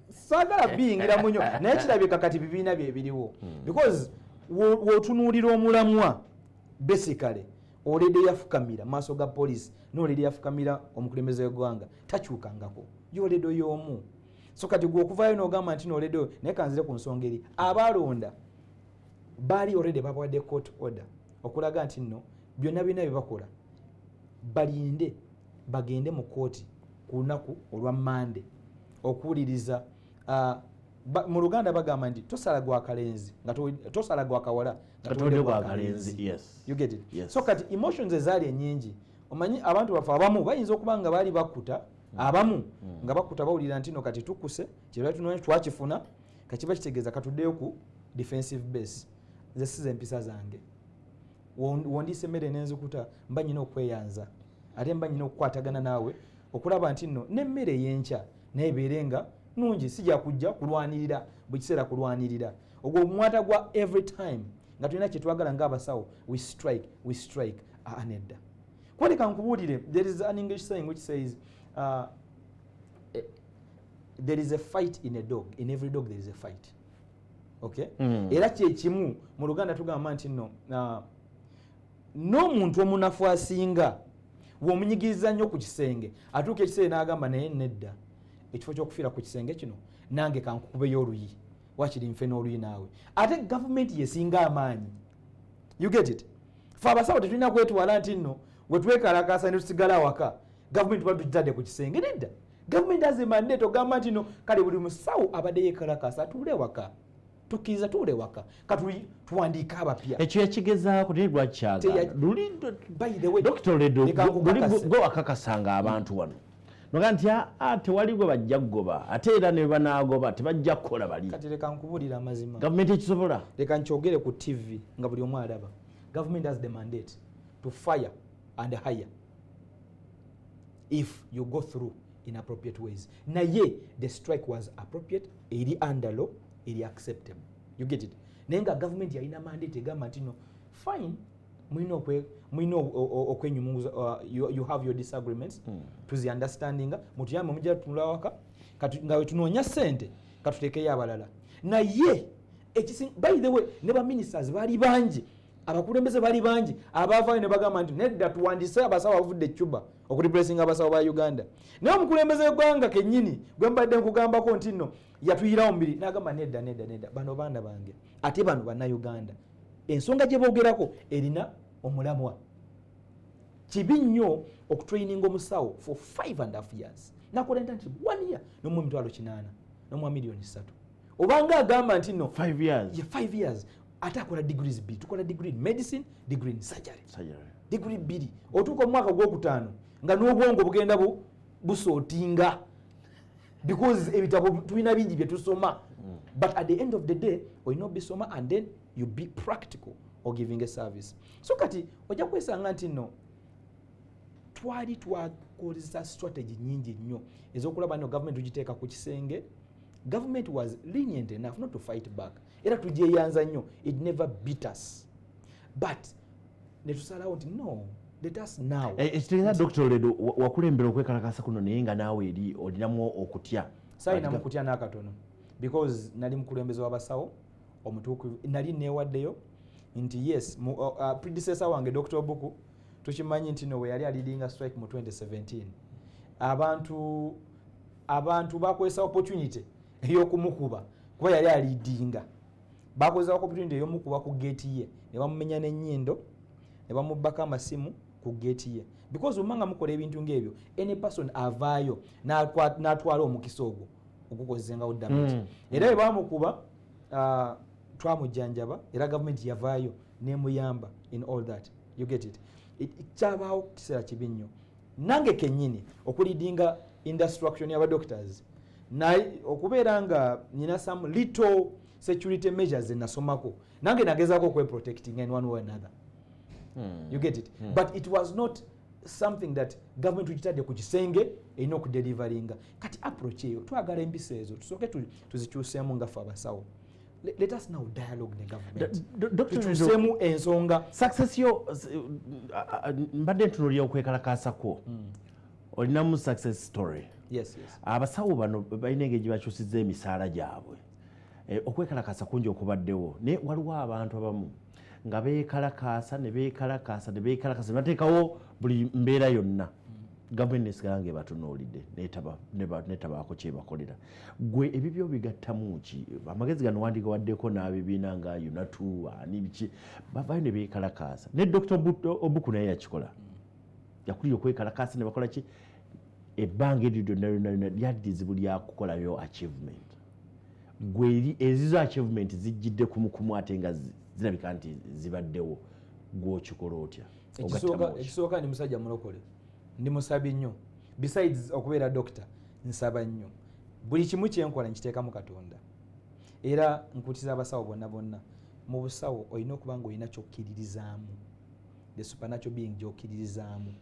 saagala biyingiramu nnyo, naye kirabika kati bibiina bye biriwo, because w'otunuulira omulamwa, basically Oledo yafukamira maaso ga poliisi, n'Oledo yafukamira omukulembeze w'eggwanga, takyukangako, y'Oledo y'omu. So kati gwe okuvayo n'ogamba nti n'Oledo, naye kanzire ku nsonga eri abalonda baali already babawadde court order okulaga nti nno byonna byonna bye bakola balinde bagende mu kooti ku lunaku olwa Mande okuwuliriza. Mu Luganda bagamba nti tosala gwa kalenzi nga tosala gwa kawala nga nga towulidde towulidde gwa gwa kalenzi, yes. You get it? Yes. So kati emotions ezaali enyingi, omanyi abantu baffe abamu bayinza okuba nga baali bakuta, abamu nga bakuta, bawulira nti no kati tukuse kyebali tunoonya twakifuna, kakiba kitegeeza katuddeyo ku defensive base. Nze siza empisa zange. Wondiisa emmere nenzikuta, mba nyina okweyanza, ate mba nyina okukwatagana naawe okulaba nti nno n'emmere ey'enkya naye ebeere nga nungi. Sijja kujja kulwanirira buli kiseera, kulwanirira ogwo omwata gwa every time nga tulina kyetwagala ng'abasawo, we strike, we strike. Aa, nedda. Kwoleka nkubuulire, there is an English saying which says, there is a fight in a dog, in every dog there is a fight, okay? Era kyekimu mu Luganda tugamba nti nno n'omuntu omunafu asinga bw'omunyigiriza nnyo ku kisenge, atuuka ekiseera n'agamba, naye nedda, ekifo ky'okufiira ku kisenge kino, nange kankukubeyo oluyi, wakiri nfe n'oluyi naawe. Ate gavumenti yesinga amaanyi, you get it? Fe abasawo tetulina kwetwala nti nno wetwekalakasa ne tusigala awaka, gavumenti tuba tugitadde ku kisenge. Nedda, gavumenti has a mandate ogamba nti no kale buli musawo abadde yekalakasa atuule ewaka, tukkiriza tuule waka, kati tuwandiike abapya. Ekyo yakigezaako, naye lwaki kyagaana? Luli By the way, Dr Oledo, leka nkukakase. gwe wakakasanga abantu wano noga nti aa, tewali gwe bajja kugoba, ate era ne banaagoba tebajja kukola bali. Kati leka nkubuulira amazima. Gavumenti ekisobola? Leka nkyogere ku TV nga buli omu alaba. Government has the mandate to fire and hire if you go through inappropriate ways. Naye the strike was appropriate, eri under law, eri acceptable, you get it? Naye nga government yalina mandate egamba nti no, fine, mulina okwenyumunguza, you have your disagreements, tuzi understandinga, mutuyambe mujja tunula waka kati nga wetunoonya ssente katuteekeyo abalala. Naye by the way, ne baministers baali bangi, abakulembeze baali bangi abavaayo ne bagamba nti nedda, tuwandise abasawo abavudde e Cuba okureplacinga abasawo ba Uganda. Naye omukulembeze w'eggwanga kennyini gwe mbadde nkugambako nti nno yatuyirawo mubiri, n'agamba nedda, nedda, nedda, bano baana bange, ate bano Bannayuganda, ensonga gye boogerako erina omulamwa. Kibi nnyo Okutraininga omusawo for 5.5 years, nakola internship one year, nomuwa 800,000, nomuwa miliyoni 3, obanga agamba nti no. 5 years. Yeah, 5 years, ate akola degrees bbiri. Tukola degree in medicine, degree in surgery. Surgery. Degree bbiri, otuuka omwaka gwokutaano nga n'obwongo bugenda busootinga because ebitabo tulina bingi byetusoma, but at the end of the day olina obisoma and then you be practical or giving a service. So kati ojja kwesanga nti nno twali twakozesa strategy nyingi nnyo ez'okulaba nno gavumenti tugiteeka ku kisenge. Government was lenient enough not to fight back, era tugyeyanza nnyo. It never beat us, but netusalawo nti no, let us now. Ekitegeeza, Dr Oledo, wakulembera okwekalakasa kuno, naye nga naawe eri olinamu okutya. Saalinamu kutya n'akatono because nali mukulembeze w'abasawo omutuukirivu. Nali neewaddeyo nti yes, predecessor wange Dr Obuku, tukimanyi nti no, we yali aleadinga strike mu 2017, abantu bakozesa opportunity ey'okumukuba kuba yali aleadinga. Bakozesa opportunity ey'omukuba ku geeti ye ne bamumenya n'ennyindo ne bamubbako amasimu ku geeti ye, because bwemanga mukola ebintu ng'ebyo, any person avaayo n'atwala omukisa ogwo ogukozesengawo damage. Era bwe bamukuba, twamujjanjaba, era gavumenti yavaayo nemuyamba in all that, you get it. Kyabaawo kiseera kibi nnyo. Nange kennyini okuleadinga instruction y'abadoctors, naye okubeera nga nina some little security measures enasomako, nange nagezaako okweprotecting in one way or another, you get it. But it was not something that government tugitadde ku kisenge erina okudeliveringa. Kati approach eyo twagala empisa ezo tusooke tuzikyuseemu nga ffe abasawo. Let us now dialogue ne government, Dr. tukyuseemu ensonga. Success yo, mbadde ntunuulira okwekalakaasa kwo, olinamu success story. Yes. Abasawo bano balina engeri gye bakyusizza emisaala gyabwe. Okwekalakaasa kungi okubaddewo, naye waliwo abantu abamu nga beekalakaasa ne beekalakaasa ne beekalakaasa ne bateekawo buli mbeera yonna, gavumenti nesigala nga ebatunuulidde netabaako kyebakolera. Gwe ebibyo bigattamu ki? Amagezi gano wandigawaddeko n'abibiina nga UNATU, ani, biki, bavayo ne beekalakaasa, ne Dr Obuku naye yakikola, yakulira okwekalakaasa ne bakola ki. Ebbanga eryo lyonna lyonna lyonna lyali lizibu lyakukolayo achievement. Gwe eri ezizo achievement zijjidde kumukumu, ate nga zirabika nti zibaddewo, gwokikola otya? Ogattamu ki? Ekisooka, ndi musajja mulokole, ndi musabi nnyo. Besides okubeera doctor, nsaba nnyo. Buli kimu kyenkola nkiteekamu Katonda. Era nkutiza abasawo bonna bonna, mu busawo olina okuba nga olina kyokkiririzaamu, the supernatural being gyokkiririzaamu.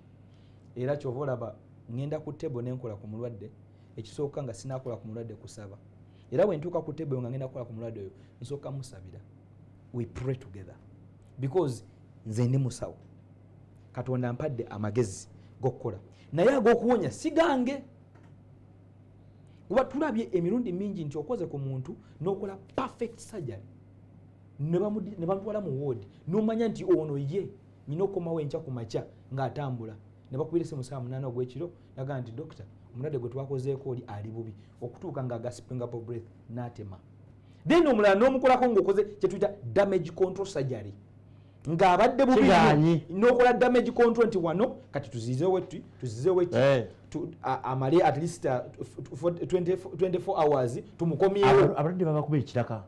Era kyova olaba ŋŋenda ku table nenkola ku mulwadde, ekisooka nga sinakola ku mulwadde kusaba. Era bwe ntuuka ku table nga ngenda kukola ku mulwadde oyo, nsooka musabira. We pray together because nze ndi musawo, Katonda mpadde amagezi g'okukola, naye ag'okuwonya si gange, kuba tulabye emirundi mingi nti okoze ku muntu n'okola perfect surgery ne bamutwala mu ward, n'omanya nti ono ye nyina okukomawo enkya ku makya ng'atambula, ne bakubira essimu saa 8 ogw'ekiro, nagaa nti, "Dokita, omulwadde gwe twakozeeko oli ali bubi," okutuuka nga gasping up of breath n'atema. Then omulala n'omukolako ng'okoze kyetuyita damage control surgery, ng'abadde bubi nnyo, Kigaanyi. n'okola damage control nti wano kati tuzizeewo eti, tuzizeewo eti, amale at least 24 hours tumukomyewo. Abalwadde babakuba ekiraka.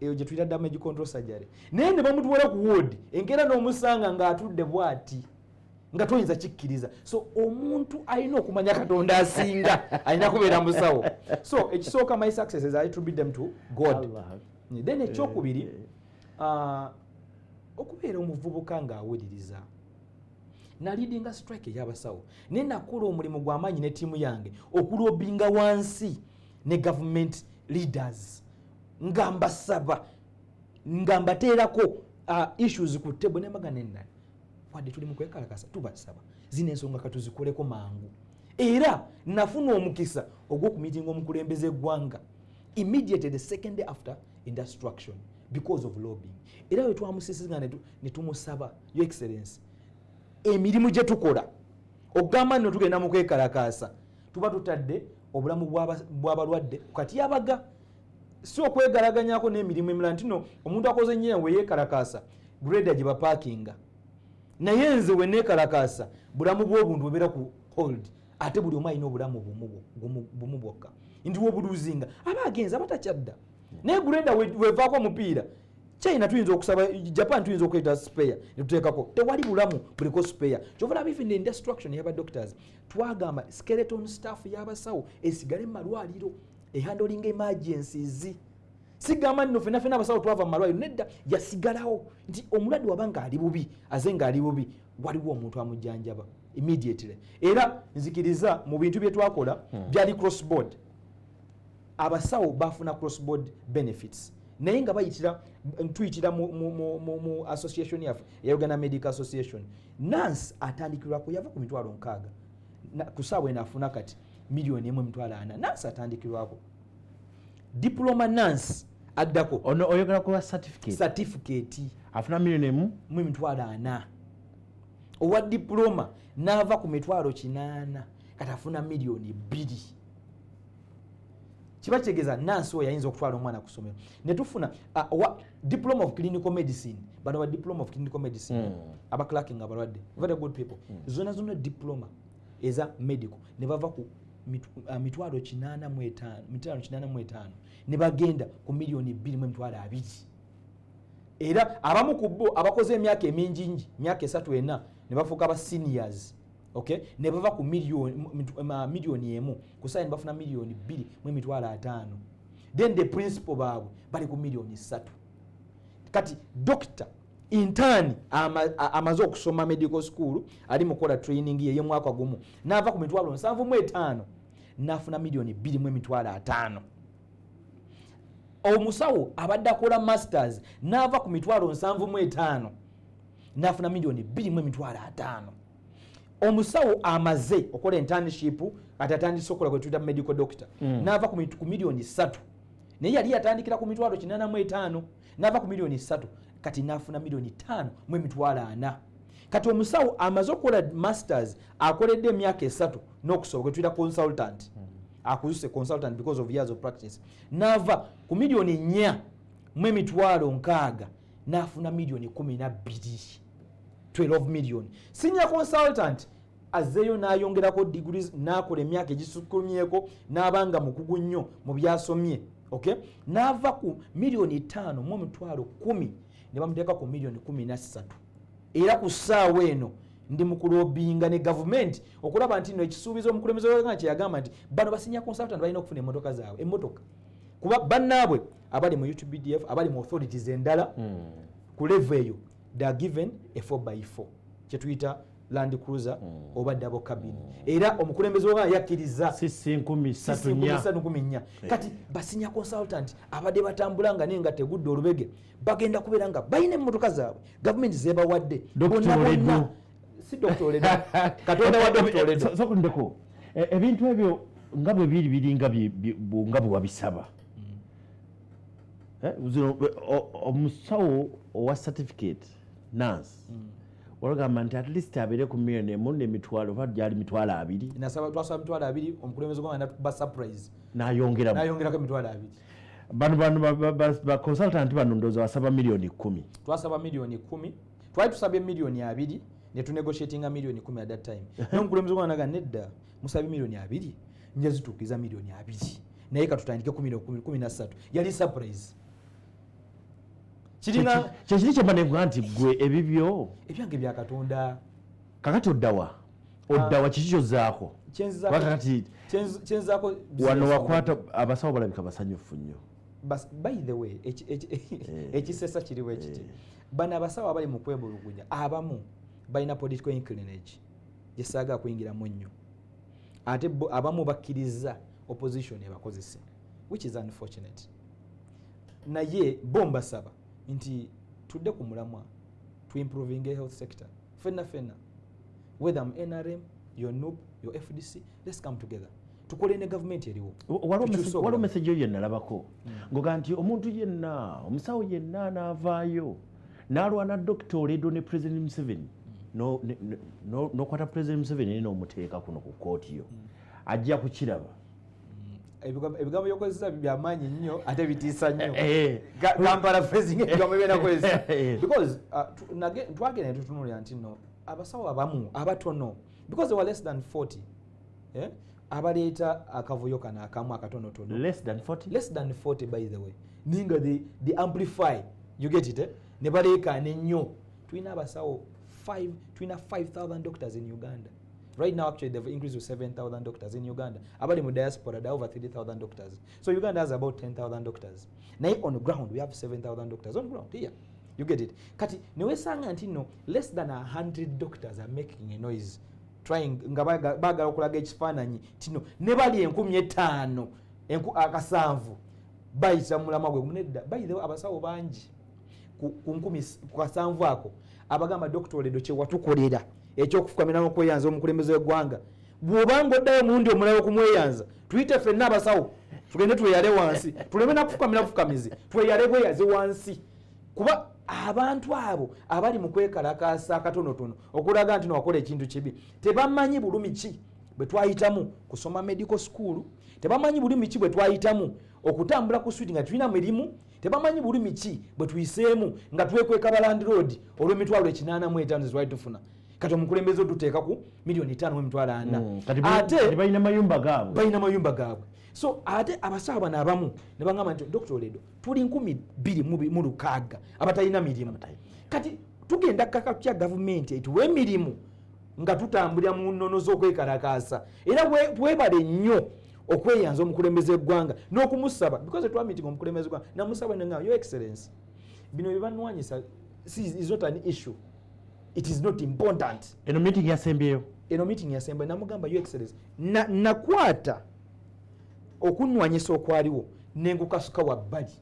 Eyo gye tuyita damage control surgery, naye ne bamutwala ku ward enkeera n'omusanga ng'atudde bw'ati nga toyinza kikkiriza. So omuntu alina okumanya Katonda asinga alina kubeera musawo. So ekisooka, my successes, I attribute them to God. Allah. Then ekyokubiri, okubeera omuvubuka ng'awuliriza. Naleadinga strike ey'abasawo, naye nakola omulimu gw'amaanyi ne ttiimu yange okulobbyinga wansi ne government leaders, nga mbasaba, nga mbateerako issues ku table nembaga nenna, wadde tuli mu kwekalakasa, tubasaba zino ensonga katuzikoleko mangu. Era nafuna omukisa ogw'okumeetinga omukulembeze eggwanga immediately the second day after instruction because of lobbying. Era we twamusisiga ne tumusaba, "Your Excellence, emirimu gye tukola, okugamba nno tugenda mu kwekalakaasa, tuba tutadde obulamu bw'abalwadde kati yabaga, si okwegalaganyako n'emirimu emirala, nti no omuntu akoze nnyo we yeekalakaasa, grader gye bapaakinga Naye nze weneekalakaasa, bulamu bw'obuntu bubeera ku hold, ate buli omu alina obulamu bumu bwokka, nti wobuluzinga aba agenza, aba takyadda. Naye grader wevaako omupiira, China tuyinza okusaba, Japan tuyinza okuleeta spare netuteekako. Tewali bulamu buliko spare. Kyova olaba even the instruction eyaba doctors, twagamba skeleton staff y'abasawo esigale mu malwaliro ehandling emergencies. Sigamba nno fena fena abasawo twava mu malwaliro, nedda, yasigalawo nti omulwadde waba nga ali bubi, aze nga ali bubi, waliwo omuntu amujjanjaba immediately. Era nzikiriza mu bintu bye twakola byali cross board. Abasawo bafuna cross board benefits, naye nga bayitira, tuyitira mu association yaffe eya Uganda Medical Association. Nurse atandikirwako yava ku 60,000, ku saawa eno afuna kati 1,400,000. Nurse atandikirwako, diploma nurse addako. Ono oyogera kuba certificate? Certificate. Afuna 1,400,000. Owa diploma n'ava ku 800,000, kati afuna 2 million. Kiba kitegeeza nurse oyo ayinza okutwala omwana ku ssomero. Netufuna owa diploma of clinical medicine. Bano ba diploma of clinical medicine, aba clerking abalwadde, very good people. Zona zona diploma eza medical ne bava ku 885, 885 ne bagenda ku 2,200,000. Era abamu ku bo abakoze emyaka emingingi, myaka 3, 4, ne bafuuka ba seniors, okay, ne bava ku 1 million ku saa ne bafuna 2,250,000. Then the principal baabwe bali ku 3 million. Kati doctor intern amaze okusoma medical school, ali mukola training ye yemwaka gumu, n'ava ku 75,000 n'afuna 2,250,000. Omusawo abadde akola masters n'ava ku 75,000 n'afuna 2,250,000. Omusawo amaze okola internship, kati atandise okukola gwe tuyita medical doctor, n'ava ku 3 million, naye yali yatandikira ku 885,000, n'ava ku 3 million kati n'afuna 5,400,000. Kati omusawo amaze okukola masters, akoledde emyaka 3 n'okusoba, gwe tuyita consultant, akuzuse consultant because of years of practice, n'ava ku 4,600,000 n'afuna 12 million, 12 million. Senior consultant azzeeyo n'ayongerako degrees, n'akola emyaka egisukkulumyeko, n'abanga mukugu nnyo mu byasomye, okay, n'ava ku 5,110,000 ne bamuteeka ku 13 million. Era ku ssaawa eno ndi mu kulobbyinga ne gavumenti okulaba nti no ekisuubizo omukulembeze wa kye yagamba nti bano ba senior consultant balina okufuna emmotoka zaabwe, emmotoka, kuba bannaabwe abali mu UPDF, abali mu authorities endala ku level eyo, they are given a 4x4, kyetuyita Land Cruiser oba double cabin. Era omukulembeze wa yakkiriza. Sisi 34. 34. Kati ba senior consultant abadde batambula nga naye nga tegudde olubege, bagenda kubeera nga balina emmotoka zaabwe gavumenti zebawadde. Dr. Bonna bonna. Oledo. Si Dr. Oledo, Katonda wa Dr. Oledo. Sokundeko, ebintu ebyo nga bwe biri, biringa nga bwe wabisaba. Zino, omusawo owa certificate nurse walagamba nti at least abeere ku 1,000,000 n'emitwalo, oba gyali 20,000? Nasaba, twasaba 20,000, omukulembeze gwanga natuba surprise. N'ayongeramu. Nayongerako 20,000. Bano ba consultant bano ndowooza wasaba 10 million. Twasaba 10 million. Twali tusabye 20 million ne tunegotiatinga 10 million at that time, naye omukulembeze gwanga naga nedda, musabye 20 million, nja zituukiriza 20 million, naye katutandike ku 13 million. Yali surprise. Kirina Kyekiri kyemba nenkuga nti gwe ebibyo ebyange bya Katonda. Kakati oddawa, oddawa? Kiki kyozaako? Kuba kakati Kyenzaako wano wakwata abasawo balabika basanyufu nnyo. By the way, ekisesa kiriwo ekiti: bano abasawo abali mu kwemulugunya, abamu balina political inclinage gyesaagala kuyingiramu nnyo, ate bo abamu bakkiriza opposition ebakozese, which is unfortunate. Naye bo mbasaba nti tudde ku mulamwa, tuimprovinge health sector fenna fenna, whether I'm NRM, your NUP, your FDC, let's come together, tukole ne gavumenti eriwo. Waliwo Tukyuse waliwo obulamu. message yo yenalabako ngoga nti omuntu yenna, omusawo yenna anaavaayo n'alwana Dr. Oledo ne President Museveni, n'okwata President Museveni naye n'omuteeka kuno ku kooti yo, ajja kukiraba. Ebigambo byokozesa byamaanyi nnyo ate bitiisa nnyo. Kampala phrasing, ebigambo byenakozesa, because twagenda ne tutunuulira nti no abasawo abamu abatono, because they were less than 40, eh? Abaleeta akavuyo kano akamu akatonotono. Less than 40? Less than 40, by the way, ninga they amplify, you get it, eh? Ne baleekaana ennyo. Tulina abasawo 5, tulina 5000 doctors in Uganda right now. Actually, they've increased to 7000 doctors in Uganda. Abali mu diaspora, there are over 3000 doctors, so Uganda has about 10,000 doctors, naye on ground we have 7000 doctors on ground here, you get it? Kati newesanga nti no less than 100 doctors are making a noise, trying nga baagala okulaga ekifaananyi tino ne bali 5000 akasanvu bayita mulamwa gwe nedda. By the way, abasawo bangi ku nkumi ku kasanvu ako abagamba, "Dr Oledo, kyewatukolera ekyokufukamira n'okweyanza omukulembeze w'eggwanga, bw'obanga oddayo omulundi omulala okumweyanza, tuyite ffenna abasawo tugende tweyale wansi, tuleme nakufukamira bufukamizi, tweyale bweyaze wansi," kuba abantu abo abali mu kwekalakaasa akatonotono okulaga nti nowakola ekintu kibi tebamanyi bulumi ki bwe twayitamu kusoma medical school, tebamanyi bulumi ki bwe twayitamu okutambula ku street nga tulina mirimu, tebamanyi bulumi ki bwe tuyiseemu nga twekweka ba landlord olw'emitwalo 85 zetwali tufuna. Kati omukulembeze otuteeka ku miliyoni 5 mu emitwalo 4. Kati Ate kati balina mayumba gaabwe. Balina mayumba gaabwe. So ate abasawo bano abamu ne bagamba nti, "Dr Oledo, tuli 2600 abatalina mirimu. Kati tugenda kaka tutya gavumenti etuwa emirimu nga tutambulira mu nnono z'okwekalakaasa?" Era webale nnyo okweyanza omukulembeze eggwanga n'okumusaba, because twamitinga omukulembeze eggwanga, namusaba nenga, "Your Excellence, bino bye banwanyisa is not an issue, it is not important." Eno meeting yasembyeyo? Eno meeting yasemba. Namugamba, "Your Excellence, nakwata okunwanyisa okwaliwo nenkukasuka wabbali,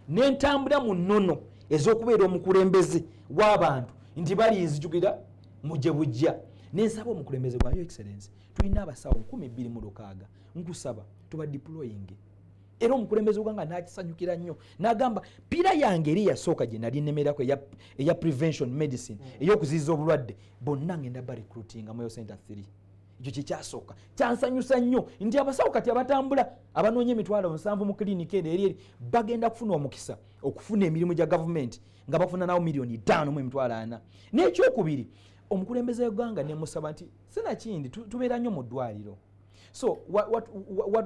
nentambula mu nnono ez'okubeera omukulembeze w'abantu nti balinzijukira mujje bujja." Nensaba omukulembeze gwa, "Your Excellence, tulina abasawo 2600, nkusaba tuba deploying." Era omukulembeze gwanga nakisanyukira nnyo, nagamba, "Pillar yange eri yasooka gye nali nemerako eya prevention medicine, ey'okuziyiza obulwadde, bonna ngenda ba recruitinga mu center 3." Ekyo kyekyasooka kyansanyusa nnyo nti abasawo kati abatambula abanoonya 70,000 mu kiliniki eno eri bagenda kufuna omukisa okufuna emirimu gya gavumenti nga bafuna nawo miliyoni 5 mu emitwalo 4. N'ekyokubiri, omukulembeze w'eggwanga nemusaba nti sinakindi tubeera nnyo mu ddwaliro, so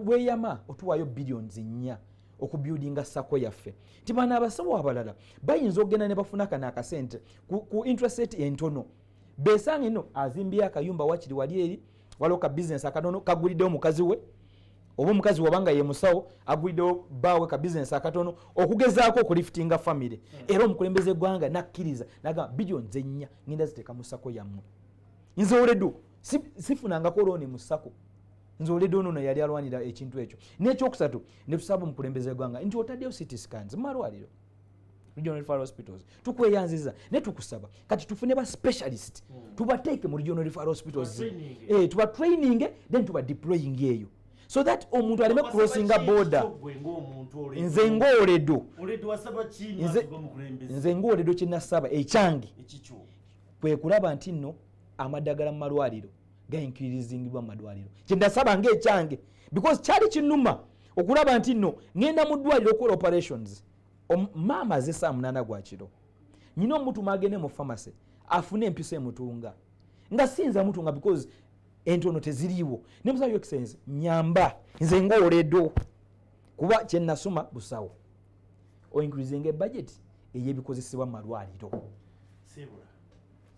weeyama otuwaayo billions 4 okubuildinga SACCO yaffe, nti bano abasawo abalala bayinza okugenda ne bafuna kano akasente ku interest rate entono, besanga eno azimbye akayumba wakiri wali eri waliwo ka bizinesi akatono kaguliddewo mukazi we, oba omukazi wabanga ye musawo aguliddewo bbaawe ka bizinesi akatono okugezaako okuliftinga family. Era omukulembeze eggwanga nakkiriza, nagamba, "Billions 4 ngenda ziteeka mu SACCO yammwe." Nze Oledo sifunangako loan mu SACCO. Nze Oledo ono yali alwanira ekintu ekyo. N'ekyokusatu, ne tusaba omukulembeze eggwanga nti otaddeyo CT scans mu malwaliro, regional referral hospitals, tukweyanziza, ne tukusaba kati tufune ba specialist tubateeke mu regional referral hospitals, tuba training, then tuba deploying eyo so that omuntu aleme crossinga border. Nze ng'Oledo, nze ng'Oledo, kyenasaba ekyange kwe kulaba nti nno amaddagala mu malwaliro gainkirizingibwa mu malwaliro. Kyendasaba ngaekyange, because kyali kinuma okulaba nti nno ŋŋenda mu ddwaliro okukola operations, maama aze saa 8 gwa kiro, nyina omutuma agende mu pharmacy afune empiso emutunga, nga siyinza mutunga because entono teziriiwo. Nemusaba, "Your Excellence, nyamba nze ng'Oledo, kuba kyenasoma busawo, oincreasinga ebudget ey'ebikozesebwa mu malwaliro." Sibula,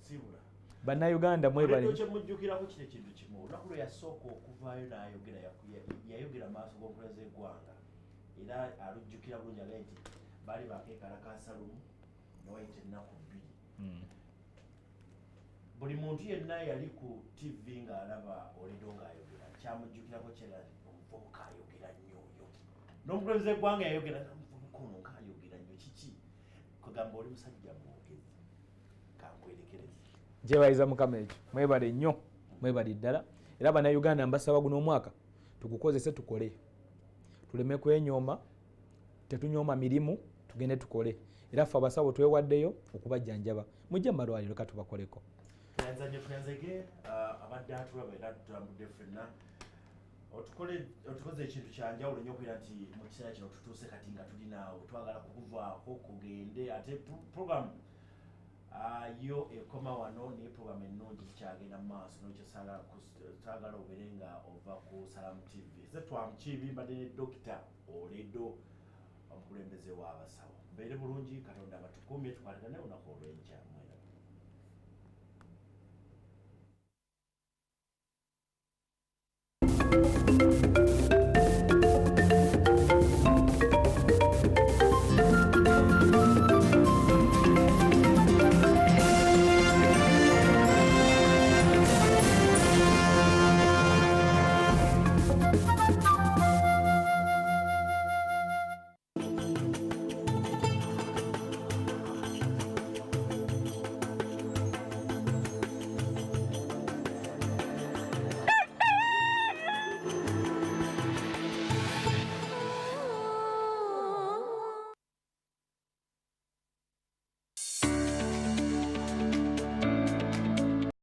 sibula. Bannayuganda, mwebale. Oledo kyemujjukirako kino ekintu kimu: olunaku lwe yasooka okuvaayo n'ayogera, yayogera mu maaso g'omukulembeze eggwanga, era alujjukira bulungi, agaye nti baali bakeekalakaasa lumu newayita ennaku 2, buli muntu yenna yali ku TV ng'alaba Oledo ng'ayogera kyamujjukirako kyera omuvubuka ayogera nnyo oyo. N'omukulembeze eggwanga yayogera, omuvubuka ono ng'ayogera nnyo kiki? Kugamba oli musajja mwogezi, kankwerekereze. Gyebayiza Mukama ekyo. Mwebale nnyo, mwebale ddala. Era bannayuganda mbasaba guno omwaka tugukozese tukole, tuleme kwenyooma, tetunyooma mirimu, tugende tukole. Era ffe abasawo twewaddeyo okubajjanjaba, mujje mu malwaliro katubakoleko. Tweyanza nnyo, tweyanzege abadde atulaba, era tutambudde ffenna. Otukoze ekintu kyanjawulo nnyo okubeera nti mu kiseera kino tutuuse kati nga tuli naawe. Twagala kukuvaako kugende, ate program yo ekoma wano, naye program ennungi zikyagenda mu maaso. Nokyo saagala obeere nga ova ku Salam TV. Ze twamukiibi mbadde ne Dokita Oledo, omukulembeze w'abasawo. Mbeere bulungi, Katonda abatukuumye, tukwatagane olunaku olw'enkya. Mwera.